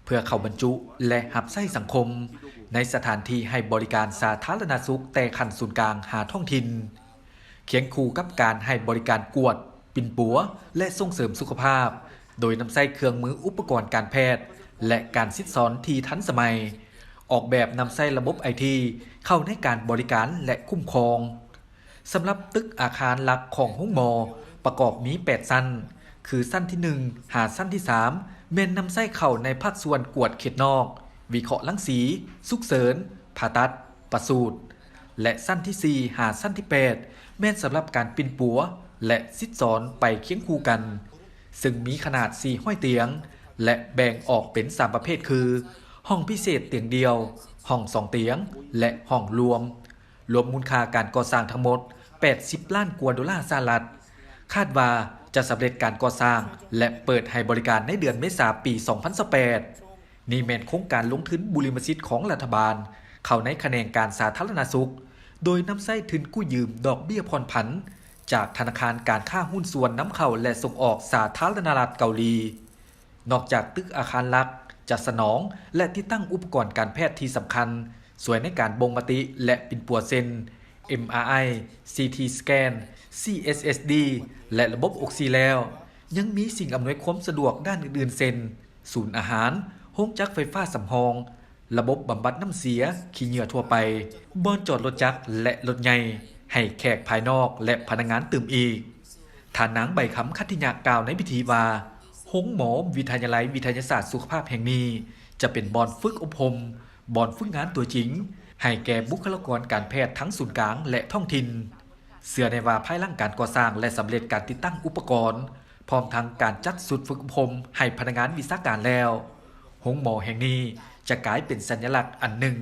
ເພື່ອເຂົ້າບັນຈຸ ແລະ ຮັບໃຊ້ສັງຄົມ ໃນສະຖານທີ່ໃຫ້ບໍລິການສາທາລະນະສຸກແຕ່ຂັ້ນສູນກາງຫາທ້ອງຖິ່ນ. ຄຽງຄູ່ກັບການໃຫ້ບໍລິການກວດ, ປິ່ນປົວ ແລະ ສົ່ງເສີມສຸຂະພາບ ໂດຍນຳໃຊ້ເຄື່ອງມືອຸປະກອນການແພດ ແລະ ການສິດສອນທີ່ທັນສະໄໝ, ອອກແບບນຳໃຊ້ລະບົບໄອທີເຂົ້າໃນການບໍລິການ ແລະ ຄຸ້ມຄອງ. ສຳລັບຕຶກອາຄານຫຼັກຂອງໂຮງໝໍປະກອບມີແປດຊັ້ນ, ຄືຊັ້ນທີໜຶ່ງ ຫາຊັ້ນທີສາມ ແມ່ນນຳໃຊ້ເຂົ້າໃນພາກສ່ວນກວດເຂດນອກ, ວິເຄາະລັງສີ, ສຸກເສີນ, ຜ່າຕັດ, ປະສູດ ແລະ ຊັ້ນທີສີ່ ຫາຊັ້ນທີແປດ ແມ່ນສຳລັບການປິ່ນປົວ ແລະ ສິດສອນໄປຄຽງຄູ່ກັນ, ເຊິ່ງມີຂະໜາດສີ່ຮ້ອຍຕຽງ ແລະ ແບ່ງອອກເປັນສາມປະເພດຄື ຫ້ອງພິເສດຕຽງດຽວ, ຫ້ອງສອງຕຽງ ແລະ ຫ້ອງລວມ. ລວມມູນຄ່າການກໍ່ສ້າງທັງໝົດ ແປດສິບລ້ານກວ່າໂດລາສະຫະລັດ, ຄາດວ່າຈະສຳເລັດການກໍ່ສ້າງ ແລະ ເປີດໃຫ້ບໍລິການໃນເດືອນເມສາປີສອງພັນຊາວແປດ. ນີ້ແມ່ນໂຄງການລົງທຶນບຸລິມະສິດຂອງລັດຖະບານ ເຂົ້າໃນຂະແໜງການສາທາລະນະສຸກ, ໂດຍນຳໃຊ້ທຶນກູ້ຢືມດອກເບ້ຍຜ່ອນຜັນ ຈາກທະນາຄານການຄ້າຫຸ້ນສ່ວນນຳເຂົ້າ ແລະ ສົ່ງອອກສາທາລະນະລັດເກົາຫຼີ. ນອກຈາກຕຶກອາຄານຫຼັກຈະສະໜອງ ແລະ ຕິດຕັ້ງອຸປະກອນການແພດທີ່ສຳຄັນ ຊ່ວຍໃນການບົ່ງມະຕິ ແລະ ປິ່ນປົວເຊັ່ນ ເອັມອາໄອ, ຊີທີສະແກນ, ຊີເອສເອສດີ ແລະ ລະບົບອົກຊີແລ້ວ, ຍັງມີສິ່ງອຳນວຍຄວາມສະດວກດ້ານອື່ນໆ ເຊັ່ນ ສູນອາຫານ, ໂຮງຈັກໄຟຟ້າສຳຮອງ, ລະບົບບຳບັດນ້ຳເສຍ, ຂີ້ເຫຍື້ອທົ່ວໄປ, ບ່ອນຈອດລົດຈັກ ແລະ ລົດໃຫຍ່ ໃຫ້ແຂກພາຍນອກ ແລະ ພະນັກງານຕື່ມອີກ. ທ່ານນາງ ໃບຄຳ ຄັດທິຍະ ກ່າວໃນພິທີວ່າ ໂຮງໝໍວິທະຍາໄລວິທະຍາສາດສຸຂະພາບແຫ່ງນີ້ ຈະເປັນບ່ອນຝຶກອົບຮົມ, ບ່ອນຝຶກງານຕົວຈິງ ໃຫ້ແກ່ບຸກຄະລາກອນການແພດທັງສູນກາງ ແລະ ທ້ອງຖິ່ນ. ເຊື່ອແນ່ວ່າພາຍຫຼັງການກໍ່ສ້າງ ແລະ ສຳເລັດການຕິດຕັ້ງອຸປະກອນ, ພ້ອມທັງການຈັດຊຸດຝຶກອົບຮົມໃຫ້ພະນັກງານວິຊາການແລ້ວ, ໂຮງໝໍແຫ່ງນີ້ຈະກາຍເປັນສັນຍະລັກອັນໜຶ່ງ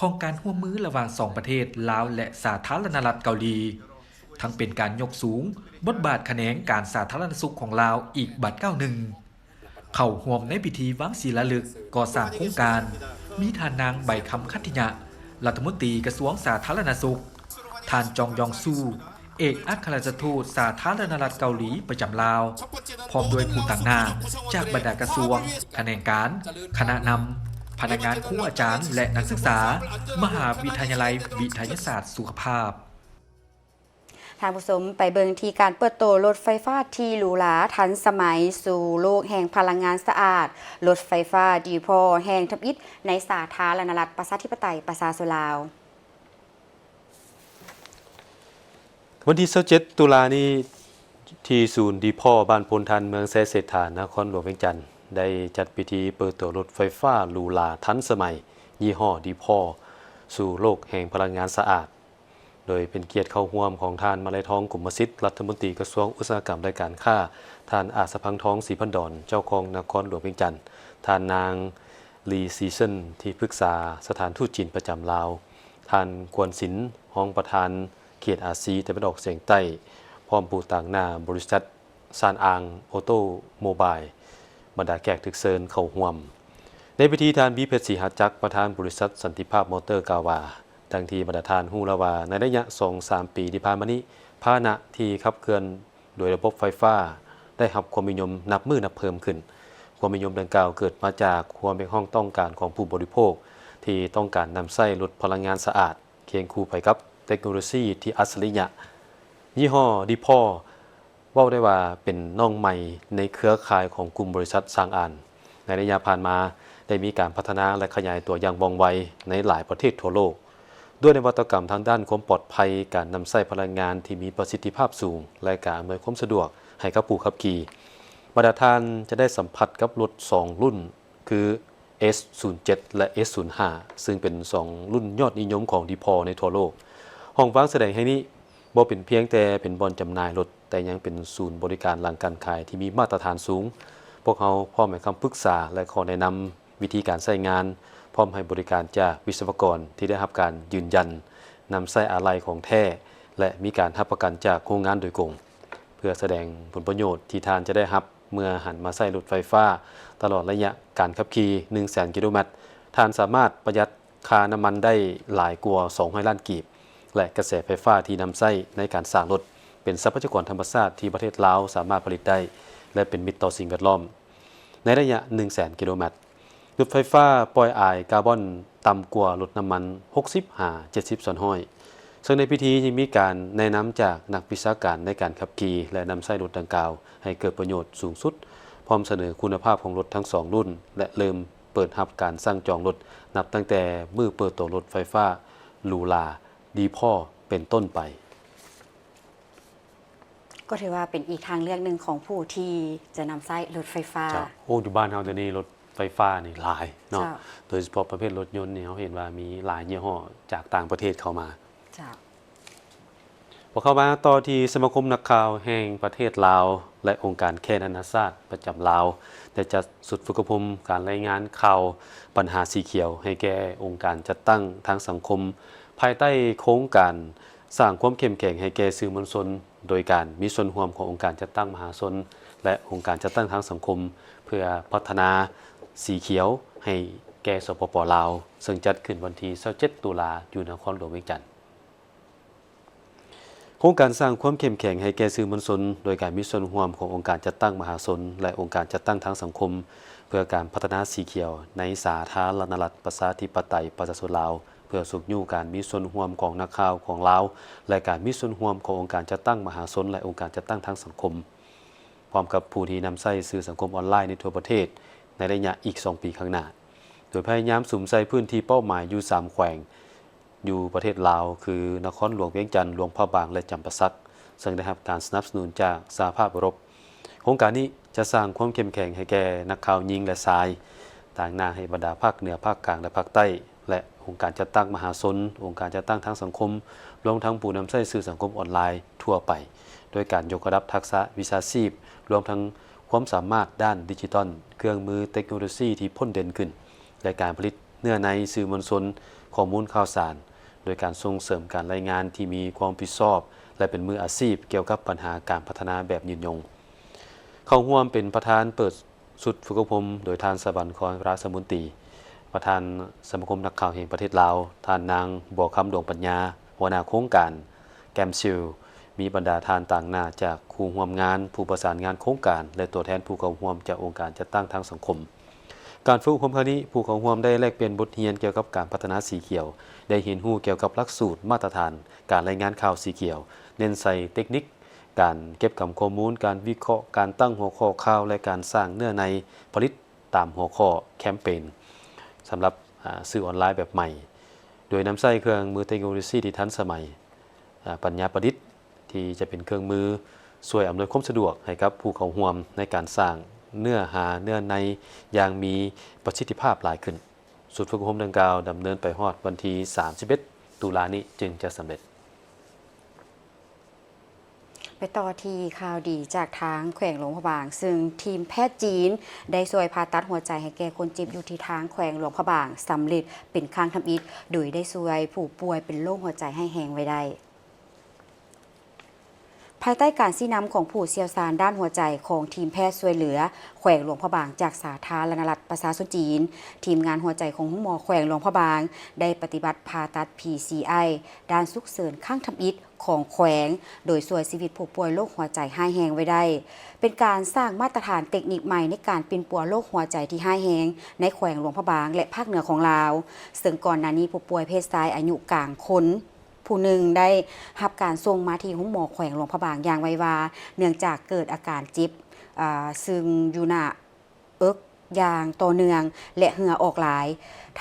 ຂອງການຮ່ວມມືລະຫວ່າງສອງປະເທດລາວ ແລະ ສາທາລະນະລັດເກົາຫຼີ, ທັງເປັນການຍົກສູງບົດບາດຂະແໜງການສາທາລະນະສຸກຂອງລາວອີກບາດກ້າວໜຶ່ງ. ເຂົ້າຮ່ວມໃນພິທີວາງສີລາລຶກກໍ່ສ້າງໂຄງການ ມີທ່ານນາງ ໃບຄຳ ຄັດທິຍະ ລັດຖະມົນຕີກະຊວງສາທາລະນະສຸກ, ທ່ານ ຈອງ ຢອງຊູ ເອກອັກຄະລັດຖະທູດສາທາລະນະລັດເກົາຫຼີປະຈຳລາວ, ພ້ອມດ້ວຍຜູ້ຕາງໜ້າຈາກບັນດາກະຊວງ, ຂະແໜງການ, ຄະນະນຳ, ພະນັກງານ, ຄູອາຈານ ແລະ ນັກສຶກສາ ມະຫາວິທະຍາໄລວິທະຍາສາດສຸຂະພາບ. ທ່ານຜູ້ຊົມ ໄປເບິ່ງທີ່ການເປີດໂຕລົດໄຟຟ້າທີ່ຫຼູຫຼາທັນສະໄໝສູ່ໂລກແຫ່ງພະລັງງານສະອາດ, ລົດໄຟຟ້າດີພໍແຫ່ງທຳອິດໃນສາທາລະນະລັດປະຊາທິປະໄຕປະຊາຊົນລາວ. ວັນທີຊາວເຈັດ ຕຸລານີ້ ທີ່ສູນດີພໍ ບ້ານໂພນທັນ ເມືອງໄຊເສດຖາ ນະຄອນຫຼວງວຽງຈັນ ໄດ້ຈັດພິທີເປີດໂຕລົດໄຟຟ້າຫຼູຫຼາທັນສະໄໝ ຍີ່ຫໍ້ດີພໍ ສູ່ໂລກແຫ່ງພະລັງງານສະອາດ. ໂດຍເປັນກຽດເຂົ້າຮ່ວມຂອງທ່ານ ມາໄລທອງ ກົມມະສິດ ລັດຖະມົນຕີກະຊວງອຸດສາຫະກຳ ແລະ ການຄ້າ, ທ່ານ ອາດສະພັງທອງ ສີພັນດອນ ເຈົ້າຄອງນະຄອນຫຼວງວຽງຈັນ, ທ່ານນາງ ລີ ຊີເຊິນ ທີ່ປຶກສາສະຖານທູດຈີນປະຈຳລາວ, ທ່ານ ກວນສິນ ຮອງປະທານເຂດອາຊີຕາເວັນອອກສຽງໃຕ້, ພ້ອມຜູ້ຕາງໜ້າບໍລິສັດ ຊານອາງ ໂອໂຕໂມບາຍ, ບັນດາແຂກຖືກເຊີນເຂົ້າຮ່ວມ. ໃນພິທີ ທ່ານ ບີເພັດ ສີຫະຈັກ ປະທານບໍລິສັດສັນຕິພາບມໍເຕີ ກ່າວວ່າ, ດັ່ງທີ່ບັນດາທ່ານຮູ້ແລ້ວວ່າ ໃນໄລຍະສອງສາມປີທີ່ຜ່ານມານີ້, ພາຫະນະທີ່ຂັບເຄື່ອນໂດຍລະບົບໄຟຟ້າໄດ້ຮັບຄວາມນິຍົມນັບມື້ນັບເພີ່ມຂຶ້ນ. ຄວາມນິຍົມດັ່ງກ່າວເກີດມາຈາກຄວາມຮຽກຮ້ອງຕ້ອງການຂອງຜູ້ບໍລິໂພກ ທີ່ຕ້ອງການນຳໃຊ້ລົດພະລັງງານສະອາດ ຄຽງຄູ່ໄປກັບເຕັກໂນໂລຊີທີ່ອັດສະລິຍະ. ຍີ່ຫໍ້ດີພໍ ເວົ້າໄດ້ວ່າເປັນນ້ອງໃໝ່ໃນເຄືອຂ່າຍຂອງກຸ່ມບໍລິສັດຊາງອານ. ໃນໄລຍະຜ່ານມາໄດ້ມີການພັດທະນາ ແລະ ຂະຫຍາຍຕົວຢ່າງວ່ອງໄວໃນຫຼາຍປະເທດທົ່ວໂລກ, ດ້ວຍນະວັດຕະກຳທາງດ້ານຄວາມປອດໄພ, ການນຳໃຊ້ພະລັງງານທີ່ມີປະສິດທິພາບສູງ ແລະ ການອຳນວຍຄວາມສະດວກໃຫ້ກັບຜູ້ຂັບຂີ່. ບັນດາທ່ານຈະໄດ້ສຳຜັດກັບລົດສອງລຸ້ນ ຄື ເອສສູນເຈັດ ແລະ ເອສສູນຫ້າ ຊຶ່ງເປັນສອງລຸ້ນຍອດນິຍົມຂອງດີພໍໃນທົ່ວໂລກ. ຫ້ອງວາງສະແດງແຫ່ງນີ້ບໍ່ເປັນພຽງແຕ່ເປັນບ່ອນຈຳໜ່າຍລົດ, ແຕ່ຍັງເປັນສູນບໍລິການຫຼັງການຂາຍທີ່ມີມາດຕະຖານສູງ. ພວກເຮົາພ້ອມໃຫ້ຄຳປຶກສາ ແລະ ຂໍ້ແນະນຳວິທີການໃຊ້ງານ, ພ້ອມໃຫ້ບໍລິການຈາກວິສະວະກອນທີ່ໄດ້ຮັບການຢືນຢັນນຳໃຊ້ອາໄຫຼ່ຂອງແທ້ ແລະ ມີການຮັບປະກັນຈາກໂຮງງານໂດຍກົງ. ເພື່ອສະແດງຜົນປະໂຫຍດທີ່ທ່ານຈະໄດ້ຮັບເມື່ອຫັນມາໃຊ້ລົດໄຟຟ້າຕະຫຼອດໄລຍະການຂັບຂີ່ໜຶ່ງແສນກິໂລແມັດ, ທ່ານສາມາດປະຢັດຄ່ານ້ຳມັນໄດ້ຫຼາຍກວ່າສອງຮ້ອຍລ້ານກີບ ແລະ ກະແສໄຟຟ້າທີ່ນຳໃຊ້ໃນການສ້າງລົດ ເປັນຊັບພະຍາກອນທຳມະຊາດທີ່ປະເທດລາວສາມາດຜະລິດໄດ້ ແລະ ເປັນມິດຕໍ່ສິ່ງແວດລ້ອມ. ໃນໄລຍະໜຶ່ງແສນກິໂລແມັດ, ລົດໄຟຟ້າປ່ອຍອາຍກາບອນຕ່ຳກວ່າລົດນ້ຳມັນຫົກສິບຫາເຈັດສິບສ່ວນຮ້ອຍ, ເຊິ່ງໃນພິທີຍັງມີການແນະນຳຈາກນັກວິຊາການໃນການຂັບຂີ່ ແລະ ນຳໃຊ້ລົດດັ່ງກ່າວໃຫ້ເກີດປະໂຫຍດສູງສຸດ, ພ້ອມສະເໜີຄຸນນະພາບຂອງລົດທັງສອງລຸ້ນ ແລະ ເລີ່ມເປີດຮັບການສັ່ງຈອງລົດ ນັບຕັ້ງແຕ່ມື້ເປີດໂຕລົດໄຟຟ້າຫຼູຫຼາດີພໍເປັນຕົ້ນໄປ. ກໍຖືວ່າເປັນອີກທາງເລືອກໜຶ່ງຂອງຜູ້ທີ່ຈະນຳໃຊ້ລົດໄຟຟ້າ. ເຈົ້າ. ໂອ້ ຢູ່ບ້ານເຮົາດຽວນີ້ລົດໄຟຟ້ານີ້ຫຼາຍເນາະ. ເຈົ້າ. ໂດຍສະເພາະປະເພດລົດຍົນນີ້ ເຮົາເຫັນວ່າມີຫຼາຍຍີ່ຫໍ້ຈາກຕ່າງປະເທດເຂົ້າມາ. ເຈົ້າ. ພວກເຮົາມາຕໍ່ທີ່ສະມາຄົມນັກຂ່າວແຫ່ງປະເທດລາວ ແລະ ອົງການແຄນານາຊາດປະຈຳລາວ ໄດ້ຈັດຊຸດຝຶກອົບຮົມການລາຍງານຂ່າວບັນຫາສີຂຽວ ໃຫ້ແກ່ອົງການຈັດຕັ້ງທາງສັງຄົມ ພາຍໃຕ້ໂຄງການສ້າງຄວາມເຂັ້ມແຂງໃຫ້ແກ່ສື່ມວນຊົນ ໂດຍການມີສ່ວນຮ່ວມຂອງອົງການຈັດຕັ້ງມະຫາຊົນ ແລະ ອົງການຈັດຕັ້ງທາງສັງຄົມ ເພື່ອພັດທະນາສີຂຽວໃຫ້ແກ່ ສປປ ລາວ ເຊິ່ງຈັດຂຶ້ນວັນທີຊາວເຈັດ ຕຸລາ ຢູ່ນະຄອນຫຼວງວຽງຈັນ. ໂຄງການສ້າງຄວາມເຂັ້ມແຂງໃຫ້ແກ່ສື່ມວນຊົນ ໂດຍການມີສ່ວນຮ່ວມຂອງອົງການຈັດຕັ້ງມະຫາຊົນ ແລະ ອົງການຈັດຕັ້ງທາງສັງຄົມ ເພື່ອການພັດທະນາສີຂຽວໃນສາທາລະນະລັດ ປະຊາທິປະໄຕ ປະຊາຊົນລາວ ເພື່ອຊຸກຍູ້ການມີສ່ວນຮ່ວມຂອງນັກຂ່າວຂອງລາວ ແລະ ການມີສ່ວນຮ່ວມຂອງອົງການຈັດຕັ້ງມະຫາຊົນ ແລະ ອົງການຈັດຕັ້ງທາງສັງຄົມ ພ້ອມກັບຜູ້ທີ່ນຳໃຊ້ສື່ສັງຄົມອອນລາຍໃນທົ່ວປະເທດໃນໄລຍະອີກສອງປີຂ້າງໜ້າ, ໂດຍພະຍາຍາມສຸມໃສ່ພື້ນທີ່ເປົ້າໝາຍຢູ່ສາມແຂວງ ຢູ່ປະເທດລາວ ຄື ນະຄອນຫຼວງວຽງຈັນ, ຫຼວງພະບາງ ແລະ ຈຳປາສັກ, ເຊິ່ງໄດ້ຮັບການສະໜັບສະໜູນຈາກສະຫະພາບເອີຣົບ. ໂຄງການນີ້ຈະສ້າງຄວາມເຂັ້ມແຂງໃຫ້ແກ່ນັກຂ່າວຍິງ ແລະ ຊາຍ, ຕາງໜ້າໃຫ້ບັນດາພາກເໜືອ, ພາກກາງ ແລະ ພາກໃຕ້, ແລະ ອົງການຈັດຕັ້ງມະຫາຊົນ, ອົງການຈັດຕັ້ງທາງສັງຄົມ, ລວມທັງຜູ້ນຳໃຊ້ສື່ສັງຄົມອອນລາຍທົ່ວໄປ, ໂດຍການຍົກລະດັບທັກສະວິຊາຊີບ, ລວມທັງຄວາມສາມາດດ້ານດິຈິຕອນ, ເຄື່ອງມືເຕັກໂນໂລຊີທີ່ພົ້ນເດັ່ນຂຶ້ນ, ແລະ ການຜະລິດ ເນື້ອໃນສື່ມວນຊົນ, ຂໍ້ມູນຂ່າວສານ, ໂດຍການສົ່ງເສີມການລາຍງານທີ່ມີຄວາມຮັບຜິດຊອບ ແລະ ເປັນມືອາຊີບກ່ຽວກັບບັນຫາການພັດທະນາແບບຍືນຍົງ. ເຂົ້າຮ່ວມເປັນປະທານເປີດຊຸດຝຶກອົບຮົມໂດຍທ່ານ ສະຫວັນຄອນ ຣາຊະມົນຕີ, ປະທານສະມາຄົມນັກຂ່າວແຫ່ງປະເທດລາວ, ທ່ານນາງ ບົວຄຳ ດວງປັນຍາ, ຫົວໜ້າໂຄງການ ແກມຊິລ, ມີບັນດາທ່ານຕາງໜ້າຈາກຄູ່ຮ່ວມງານ, ຜູ້ປະສານງານໂຄງການ ແລະ ຕົວແທນຜູ້ເຂົ້າຮ່ວມຈາກອົງການຈັດຕັ້ງທາງສັງຄົມ. ການຝຶກອົບຮົມຄັ້ງນີ້, ຜູ້ເຂົ້າຮ່ວມໄດ້ແລກປ່ຽນບົດຮຽນກ່ຽວກັບການພັດທະນາສີຂຽວ, ໄດ້ຮຽນຮູ້ກ່ຽວກັບຫຼັກສູດມາດຕະຖານການລາຍງານຂ່າວສີຂຽວ, ເນັ້ນໃສ່ເຕັກນິກການເກັບກຳຂໍ້ມູນ, ການວິເຄາະ, ການຕັ້ງຫົວຂໍ້ຂ່າວ ແລະ ການສ້າງເນື້ອໃນຜະລິດຕາມຫົວຂໍ້ແຄມເປນສຳລັບ ອາ ສື່ອອນລາຍແບບໃໝ່, ໂດຍນຳໃຊ້ເຄື່ອງມືເຕັກໂນໂລຊີທີ່ທັນສະໄໝ, ອາ ປັນຍາປະດິດ ທີ່ຈະເປັນເຄື່ອງມືຊ່ວຍອຳນວຍຄວາມສະດວກໃຫ້ກັບຜູ້ເຂົ້າຮ່ວມໃນການສ້າງເນື້ອຫາເນື້ອໃນຢ່າງມີປະສິດທິພາບຫຼາຍຂຶ້ນ. ຊຸດຝຶກອົບຮົມດັ່ງກ່າວດຳເນີນໄປຮອດວັນທີສາມສິບເອັດ ຕຸລານີ້ຈຶ່ງຈະສຳເລັດ. ໄປຕໍ່ທີ່ຂ່າວດີຈາກທາງແຂວງຫຼວງພະບາງ, ເຊິ່ງທີມແພດຈີນໄດ້ຊ່ວຍຜ່າຕັດຫົວໃຈໃຫ້ແກ່ຄົນເຈັບຢູ່ທີ່ທາງແຂວງຫຼວງພະບາງສຳເລັດເປັນຄັ້ງທຳອິດ, ໂດຍໄດ້ຊ່ວຍຜູ້ປ່ວຍເປັນໂລກຫົວໃຈຮ້າຍແຮງໄວ້ໄດ້. ພາຍໃຕ້ການຊີ້ນຳຂອງຜູ້ຊ່ຽວຊານດ້ານຫົວໃຈຂອງທີມແພດຊ່ວຍເຫຼືອແຂວງຫຼວງພະບາງຈາກສາທາລະນະລັດປະຊາຊົນຈີນ, ທີມງານຫົວໃຈຂອງໂຮງໝໍແຂວງຫຼວງພະບາງໄດ້ປະຕິບັດຜ່າຕັດ ພີຊີໄອ ດ້ານສຸກເສີນຄັ້ງທຳອິດຂອງແຂວງ, ໂດຍຊ່ວຍຊີວິດຜູ້ປ່ວຍໂລກຫົວໃຈຮ້າຍແຮງໄວ້ໄດ້, ເປັນການສ້າງມາດຕະຖານເຕັກນິກໃໝ່ໃນການປິ່ນປົວໂລກຫົວໃຈທີ່ຮ້າຍແຮງໃນແຂວງຫຼວງພະບາງ ແລະ ພາກເໜືອຂອງລາວ, ເຊິ່ງກ່ອນໜ້ານີ້ຜູ້ປ່ວຍເພດຊາຍອາຍຸກາງຄົນ ຜູ້ໜຶ່ງໄດ້ຮັບການສົ່ງມາທີ່ໂຮງໝໍແຂວງຫຼວງພະບາງຢ່າງໄວວາ, ເນື່ອງຈາກເກີດອາການເຈັບ, ອາ, ຊຶ່ງຢູ່ໜ້າເອິກຢ່າງຕໍ່ເນື່ອງ ແລະ ເຫື່ອອອກຫຼາຍ.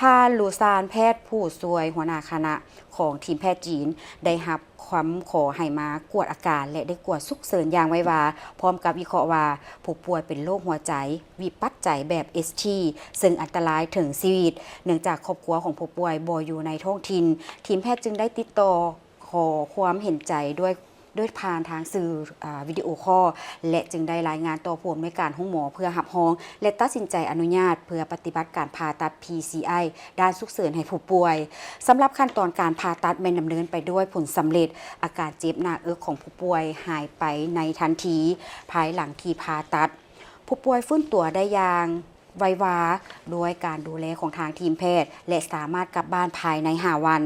ທ່ານ ລູຊານ ແພດຜູ້ຊ່ວຍຫົວໜ້າຄະນະຂອງທີມແພດຈີນ ໄດ້ຮັບຄຳຂໍໃຫ້ມາກວດອາການ ແລະ ໄດ້ກວດສຸກເສີນຢ່າງໄວວາ, ພ້ອມກັບວິເຄາະວ່າຜູ້ປ່ວຍເປັນໂລກຫົວໃຈ ວິປັດໄຈແບບ ເອສທີ ເຊິ່ງອັນຕະລາຍເຖິງຊີວິດ. ເນື່ອງຈາກຄອບຄົວຂອງຜູ້ປ່ວຍບໍ່ຢູ່ໃນທ້ອງຖິ່ນ, ທີມແພດຈຶ່ງໄດ້ຕິດຕໍ່ຂໍຄວາມເຫັນໃຈດ້ວຍ, ດ້ວຍຜ່ານທາງສື່, ອາ, ວິດີໂອຄໍ ແລະ ຈຶ່ງໄດ້ລາຍງານຕໍ່ຜູ້ອຳນວຍການໂຮງໝໍເພື່ອຮັບຮອງ ແລະ ຕັດສິນໃຈອະນຸຍາດເພື່ອປະຕິບັດການຜ່າຕັດ ພີຊີໄອ ດ້ານສຸກເສີນໃຫ້ຜູ້ປ່ວຍ. ສຳລັບຂັ້ນຕອນການຜ່າຕັດແມ່ນດຳເນີນໄປດ້ວຍຜົນສຳເລັດ, ອາການເຈັບໜ້າເອິກຂອງຜູ້ປ່ວຍຫາຍໄປໃນທັນທີ ພາຍຫຼັງທີ່ຜ່າຕັດ. ຜູ້ປ່ວຍຟື້ນຕົວໄດ້ຢ່າງໄວວາ ດ້ວຍການດູແລຂອງທາງທີມແພດ ແລະ ສາມາດກັບບ້ານພາຍໃນຫ້າວັນ.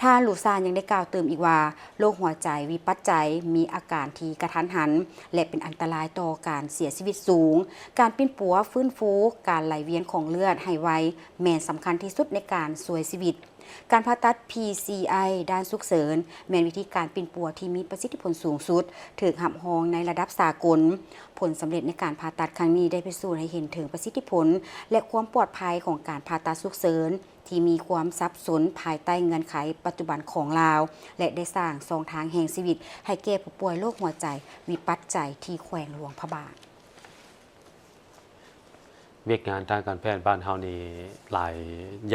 ທ່ານ ລູຊານ ຍັງໄດ້ກ່າວຕື່ມອີກວ່າ ໂລກຫົວໃຈວິປັດໄຈມີອາການທີ່ກະທັນຫັນ ແລະ ເປັນອັນຕະລາຍຕໍ່ການເສຍຊີວິດສູງ. ການປິ່ນປົວ, ຟື້ນຟູ, ການໄຫຼວຽນຂອງເລືອດໃຫ້ໄວ ແມ່ນສຳຄັນທີ່ສຸດໃນການຊ່ວຍຊີວິດ. ການຜ່າຕັດ ພີຊີໄອ ດ້ານສຸກເສີນ ແມ່ນວິທີການປິ່ນປົວທີ່ມີປະສິດທິຜົນສູງສຸດ, ຖືກຮັບຮອງໃນລະດັບສາກົນ. ຜົນສຳເລັດໃນການຜ່າຕັດຄັ້ງນີ້ໄດ້ພິສູດໃຫ້ເຫັນເຖິງປະສິດທິຜົນ ແລະ ຄວາມປອດໄພຂອງການຜ່າຕັດສຸກເສີນທີ່ມີຄວາມສັບສົນພາຍໃຕ້ເງື່ອນໄຂປັດຈຸບັນຂອງລາວ ແລະ ໄດ້ສ້າງຊ່ອງທາງແຫ່ງຊີວິດໃຫ້ແກ່ຜູ້ປ່ວຍໂລກຫົວໃຈວິປັດໄຈທີ່ແຂວງຫຼວງພະບາງ. ວຽກງານທາງການແພດບ້ານເຮົານີ້ຫຼາຍ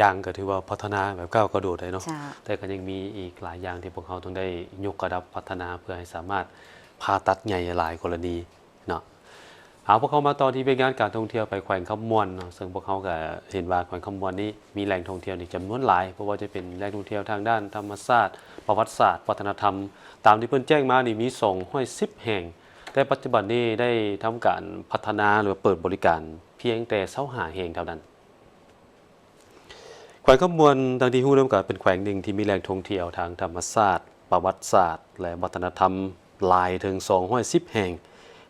ຢ່າງກໍຖືວ່າພັດທະນາແບບກ້າວກະໂດດໄດ້ເນາະ, ເຈົ້າ. ແຕ່ກໍຍັງມີອີກຫຼາຍຢ່າງທີ່ພວກເຮົາຕ້ອງໄດ້ຍົກລະດັບພັດທະນາ ເພື່ອໃຫ້ສາມາດຜ່າຕັດໃຫຍ່ຫຼາຍກໍລະນີເນາະ. ເອົາ ພວກເຮົາມາຕໍ່ທີ່ວຽກງານການທ່ອງທ່ຽວໄປແຂວງຄຳມ່ວນເນາະ, ເຊິ່ງພວກເຮົາກໍເຫັນວ່າແຂວງຄຳມ່ວນນີ້ມີແຫຼ່ງທ່ອງທ່ຽວນີ້ຈຳນວນຫຼາຍ, ບໍ່ວ່າຈະເປັນແຫຼ່ງທ່ອງທ່ຽວທາງດ້ານທຳມະຊາດ, ປະຫວັດສາດ, ວັດທະນະທຳ, ຕາມທີ່ເພິ່ນແຈ້ງມານີ້ມີສອງຮ້ອຍສິບແຫ່ງ, ແຕ່ປັດຈຸບັນນີ້ໄດ້ທຳການພັດທະນາ ຫຼື ເປີດບໍລິການພຽງແຕ່ຊາວຫ້າແຫ່ງເທົ່ານັ້ນ. ແຂວງຄຳມ່ວນ ດັ່ງທີ່ຮູ້ນຳກັນ ເປັນແຂວງໜຶ່ງທີ່ມີແຫຼ່ງທ່ອງທ່ຽວທາງທຳມະຊາດ, ປະຫວັດສາດ ແລະ ວັດທະນະທຳຫຼາຍເຖິງສອງຮ້ອຍສິບແຫ່ງ.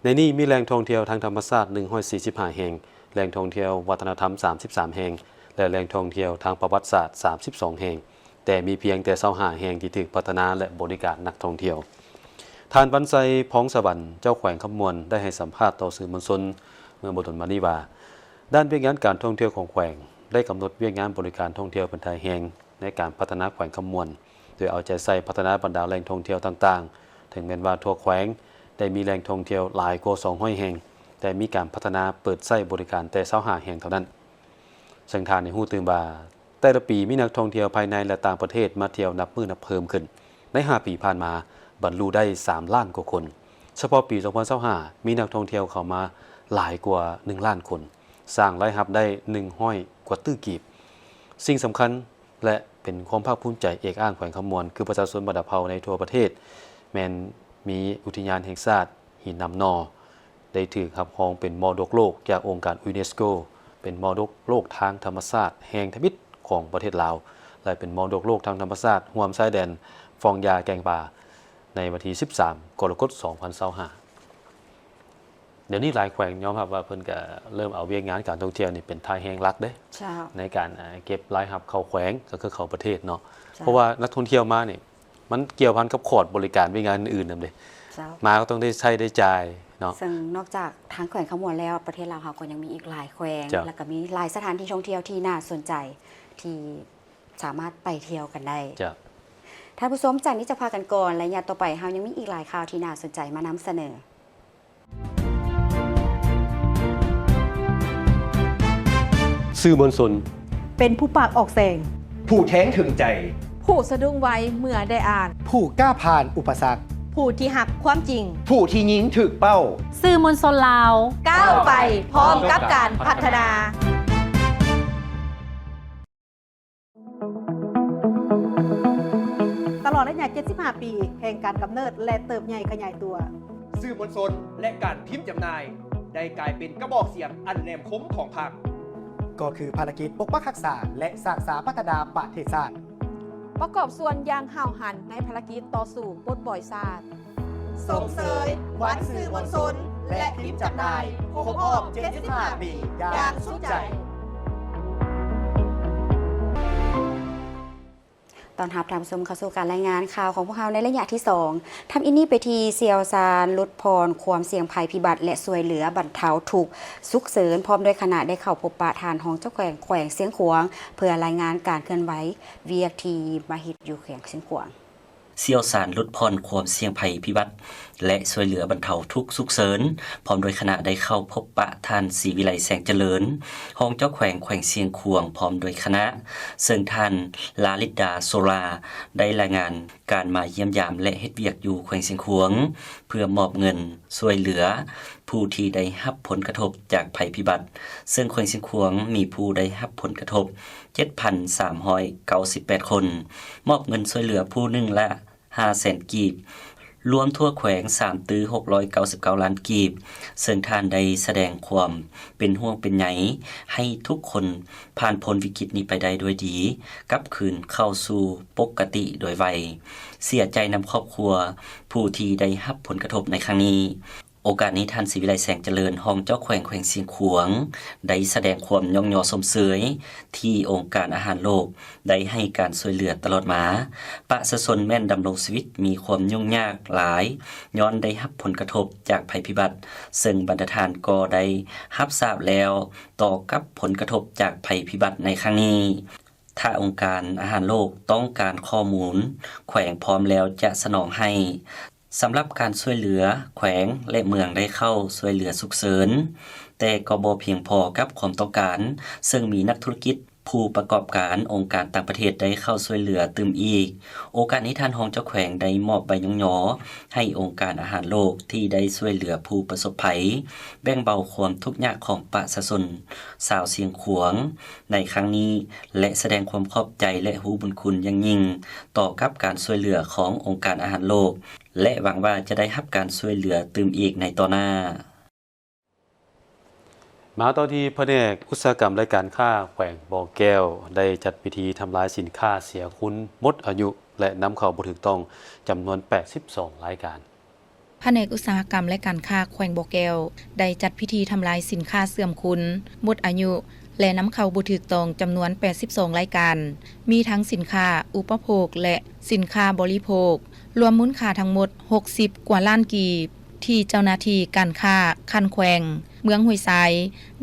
ໃນນີ້ມີແຫຼ່ງທ່ອງທ່ຽວທາງທຳມະຊາດໜຶ່ງຮ້ອຍສີ່ສິບຫ້າແຫ່ງ, ແຫຼ່ງທ່ອງທ່ຽວວັດທະນະທຳສາມສິບສາມແຫ່ງ ແລະ ແຫຼ່ງທ່ອງທ່ຽວທາງປະຫວັດສາດສາມສິບສອງແຫ່ງ, ແຕ່ມີພຽງແຕ່ຊາວຫ້າແຫ່ງທີ່ຖືກພັດທະນາ ແລະ ບໍລິການນັກທ່ອງທ່ຽວ. ທ່ານ ວັນໄຊ ພອງສະຫວັນ ເຈົ້າແຂວງຄຳມ່ວນ ໄດ້ໃຫ້ສຳພາດຕໍ່ສື່ມວນຊົນເມື່ອບໍ່ດົນມານີ້ວ່າ ດ້ານວຽກງານການທ່ອງທ່ຽວຂອງແຂວງ ໄດ້ກຳນົດວຽກງານບໍລິການທ່ອງທ່ຽວເປັນທ້າຍແຮງໃນການພັດທະນາແຂວງຄຳມ່ວນ, ໂດຍເອົາໃຈໃສ່ພັດທະນາບັນດາແຫຼ່ງທ່ອງທ່ຽວຕ່າງໆ, ເຖິງແມ່ນວ່າທົ່ວແຂວງໄດ້ມີແຫຼ່ງທ່ອງທ່ຽວຫຼາຍກວ່າສອງຮ້ອຍແຫ່ງ, ແຕ່ມີການພັດທະນາເປີດໃຊ້ບໍລິການແຕ່ຊາວຫ້າແຫ່ງເທົ່ານັ້ນ. ເຊິ່ງທ່ານໃຫ້ຮູ້ຕື່ມວ່າ ແຕ່ລະປີມີນັກທ່ອງທ່ຽວພາຍໃນ ແລະ ຕ່າງປະເທດມາທ່ຽວນັບມື້ນັບເພີ່ມຂຶ້ນ. ໃນຫ້າປີຜ່ານມາ ບັນລຸໄດ້ສາມລ້ານກວ່າຄົນ. ສະເພາະປີສອງພັນຊາວຫ້າ ມີນັກທ່ອງທ່ຽວເຂົ້າມາຫຼາຍກວ່າໜຶ່ງລ້ານຄົນ, ສ້າງລາຍຮັບໄດ້ໜຶ່ງຮ້ອຍກວ່າຕື້ກີບ. ສິ່ງສຳຄັນ ແລະ ເປັນຄວາມພາກພູມໃຈເອກອ້າງແຂວງຄຳມ່ວນ ຄືປະຊາຊົນບັນດາເຜົ່າໃນທົ່ວປະເທດ ແມ່ນມີອຸທິຍານແຫ່ງຊາດຫີນໜາມໜໍ່ ໄດ້ຖືກຮັບຮອງເປັນມໍລະດົກໂລກຈາກອົງການຢູເນສໂກ, ເປັນມໍລະດົກໂລກທາງທຳມະຊາດແຫ່ງທຳອິດຂອງປະເທດລາວ ແລະ ເປັນມໍລະດົກໂລກທາງທຳມະຊາດຮ່ວມຊາຍແດນຟອງຢາແກ່ງປາ ໃນວັນທີສິບສາມ ກໍລະກົດ ສອງພັນຊາວຫ້າ. ດຽວນີ້ຫຼາຍແຂວງຍອມຮັບວ່າເພິ່ນກະເລີ່ມເອົາວຽກງານການທ່ອງທ່ຽວນີ້ເປັນທ່າແຮງຫຼັກເດ້ ເຈົ້າ ໃນການ ເອີ່ ເກັບລາຍຮັບເຂົ້າແຂວງ ກໍຄືເຂົ້າປະເທດເນາະ. ເຈົ້າ ເພາະວ່ານັກທ່ອງທ່ຽວມານີ້ ມັນກ່ຽວພັນກັບຂອດບໍລິການວຽກງານອື່ນນຳເດ້. ເຈົ້າ ມາກໍຕ້ອງໄດ້ໃຊ້ໄດ້ຈ່າຍເນາະ. ເຊິ່ງນອກຈາກທາງແຂວງຄຳມ່ວນແລ້ວ ປະເທດລາວເຮົາກໍຍັງມີອີກຫຼາຍແຂວງ ເຈົ້າ ແລ້ວກໍມີຫຼາຍສະຖານທີ່ທ່ອງທ່ຽວທີ່ໜ້າສົນໃຈ ທີ່ສາມາດໄປທ່ຽວກັນໄດ້. ເຈົ້າ ທ່ານຜູ້ຊົມ, ຈາກນີ້ຈະພາກັນກ່ອນ, ໄລຍະຕໍ່ໄປເຮົາຍັງມີອີກຫຼາຍຂ່າວທີ່ໜ້າສົນໃຈມານຳສະເໜີ. ສື່ມວນຊົນ ເປັນຜູ້ປາກອອກແສງ ຜູ້ແທງເຖິງໃຈ ຜູ້ສະດຸ້ງໄວເມື່ອໄດ້ອ່ານ ຜູ້ກ້າຜ່ານອຸປະສັກ ຜູ້ທີ່ຮັກຄວາມຈິງ ຜູ້ທີ່ຍິງຖືກເປົ້າ. ສື່ມວນຊົນລາວ ກ້າວໄປພ້ອມກັບການພັດທະນາ. ຕະຫຼອດໄລຍະເຈັດສິບຫ້າປີແຫ່ງການກຳເນີດ ແລະ ເຕີບໃຫຍ່ຂະຫຍາຍຕົວ, ສື່ມວນຊົນ ແລະ ການພິມຈຳໜ່າຍ ໄດ້ກາຍເປັນກະບອກສຽງອັນແຫຼມຄົມຂອງພັກ, ກໍຄືພາລະກິດປົກປັກຮັກສາ ແລະ ສ້າງສາພັດທະນາປະເທດຊາດ, ປະກອບສ່ວນຢ່າງຫ້າວຫັນໃນພາລະກິດຕໍ່ສູ້ປົດປ່ອຍຊາດ. ຊົມເຊີຍວັນສື່ມວນຊົນ ແລະ ພິມຈຳໜ່າຍ ຄົບຮອບເຈັດສິບຫ້າປີຢ່າງສຸດໃຈ. ຕ້ອນຮັບທ່ານຜູ້ຊົມເຂົ້າສູ່ການລາຍງານຂ່າວຂອງພວກເຮົາໃນໄລຍະທີສອງ. ທຳອິດນີ້ໄປທີ່ຊ່ຽວຊານຫຼຸດຜ່ອນຄວາມສ່ຽງໄພພິບັດ ແລະ ຊ່ວຍເຫຼືອບັນເທົາທຸກສຸກເສີນ ພ້ອມດ້ວຍຄະນະໄດ້ເຂົ້າພົບປະທ່ານຮອງເຈົ້າແຂວງແຂວງຊຽງຂວາງ ເພື່ອລາຍງານການເຄື່ອນໄຫວວຽກທີ່ມາເຮັດຢູ່ແຂວງຊຽງຂວາງ. ຊ່ຽວຊານຫຼຸດຜ່ອນຄວາມສ່ຽງໄພພິບັດ ແລະ ຊ່ວຍເຫຼືອບັນເທົາທຸກສຸກເສີນ ພ້ອມດ້ວຍຄະນະໄດ້ເຂົ້າພົບປະທ່ານ ສີວິໄລ ແສງຈະເລີນ ຮອງເຈົ້າແຂວງແຂວງຊຽງຂວາງ ພ້ອມດ້ວຍຄະນະ, ເຊິ່ງທ່ານ ລາລິດດາ ໂສລາ ໄດ້ລາຍງານການມາຢ້ຽມຢາມ ແລະ ເຮັດວຽກຢູ່ແຂວງຊຽງຂວາງ ເພື່ອມອບເງິນຊ່ວຍເຫຼືອຜູ້ທີ່ໄດ້ຮັບຜົນກະທົບຈາກໄພພິບັດ, ເຊິ່ງແຂວງຊຽງຂວາງມີຜູ້ໄດ້ຮັບຜົນກະທົບ ເຈັດພັນສາມຮ້ອຍເກົ້າສິບແປດຄົນ, ມອບເງິນຊ່ວຍເຫຼືອຜູ້ໜຶ່ງລະຫ້າແສນກີບ, ລວມທົ່ວແຂວງສາມຕື້ຫົກຮ້ອຍເກົ້າສິບເກົ້າລ້ານກີບ, ເຊິ່ງທ່ານໄດ້ສະແດງຄວາມເປັນຫ່ວງເປັນໃຍໃຫ້ທຸກຄົນຜ່ານພົ້ນວິກິດນີ້ໄປໄດ້ດ້ວຍດີ, ກັບຄືນເຂົ້າສູ່ປົກກະຕິໂດຍໄວ, ເສຍໃຈນຳຄອບຄົວຜູ້ທີ່ໄດ້ຮັບຜົນກະທົບໃນຄັ້ງນີ້. ໂອກາດນີ້ ທ່ານ ສີວິໄລ ແສງຈະເລີນ ຮອງເຈົ້າແຂວງແຂວງຊຽງຂວາງ ໄດ້ສະແດງຄວາມຍ້ອງຍໍຊົມເຊີຍທີ່ອົງການອາຫານໂລກໄດ້ໃຫ້ການຊ່ວຍເຫຼືອຕະຫຼອດມາ. ປະຊາຊົນແມ່ນດຳລົງຊີວິດມີຄວາມຫຍຸ້ງຍາກຫຼາຍຍ້ອນໄດ້ຮັບຜົນກະທົບຈາກໄພພິບັດ, ເຊິ່ງບັນດາທ່ານກໍໄດ້ຮັບຊາບແລ້ວຕໍ່ກັບຜົນກະທົບຈາກໄພພິບັດໃນຄັ້ງນີ້. ຖ້າອົງການອາຫານໂລກຕ້ອງການຂໍ້ມູນ, ແຂວງພ້ອມແລ້ວຈະສະໜອງໃຫ້. ສຳລັບການຊ່ວຍເຫຼືອ, ແຂວງ ແລະ ເມືອງໄດ້ເຂົ້າຊ່ວຍເຫຼືອສຸກເສີນ, ແຕ່ກໍບໍ່ພຽງພໍກັບຄວາມຕ້ອງການ, ເຊິ່ງມີນັກທຸລະກິດ ຜູ້ປະກອບການ ອົງການຕ່າງປະເທດໄດ້ເຂົ້າຊ່ວຍເຫຼືອຕື່ມອີກ. ໂອກາດນີ້ ທ່ານຮອງເຈົ້າແຂວງໄດ້ມອບໃບຍ້ອງຍໍໃຫ້ອົງການອາຫານໂລກທີ່ໄດ້ຊ່ວຍເຫຼືອຜູ້ປະສົບໄພ ແບ່ງເບົາຄວາມທຸກຍາກຂອງປະຊາຊົນຊາວຊຽງຂວາງໃນຄັ້ງນີ້ ແລະ ສະແດງຄວາມຂອບໃຈ ແລະ ຮູ້ບຸນຄຸນຢ່າງຍິ່ງຕໍ່ກັບການຊ່ວຍເຫຼືອຂອງອົງການອາຫານໂລກ ແລະ ຫວັງວ່າຈະໄດ້ຮັບການຊ່ວຍເຫຼືອຕື່ມອີກໃນຕໍ່ໜ້າ. ມາຕໍ່ທີ່ພະແນກອຸດສາຫະກຳ ແລະ ການຄ້າແຂວງບໍ່ແກ້ວ ໄດ້ຈັດພິທີທຳລາຍສິນຄ້າເສຍຄຸນ, ໝົດອາຍຸ ແລະ ນຳເຂົ້າບໍ່ຖືກຕ້ອງ ຈຳນວນແປດສິບສອງລາຍການ. ພະແນກອຸດສາຫະກຳ ແລະ ການຄ້າແຂວງບໍ່ແກ້ວ ໄດ້ຈັດພິທີທຳລາຍສິນຄ້າເສື່ອມຄຸນ, ໝົດອາຍຸ ແລະ ນຳເຂົ້າບໍ່ຖືກຕ້ອງ ຈຳນວນແປດສິບສອງລາຍການ, ມີທັງສິນຄ້າອຸປະໂພກ ແລະ ສິນຄ້າບໍລິໂພກ, ລວມມູນຄ່າທັງໝົດຫົກສິບກວ່າລ້ານກີບ ທີ່ເຈົ້າໜ້າທີ່ການຄ້າຂັ້ນແຂວງ ເມືອງຫ້ວຍຊາຍ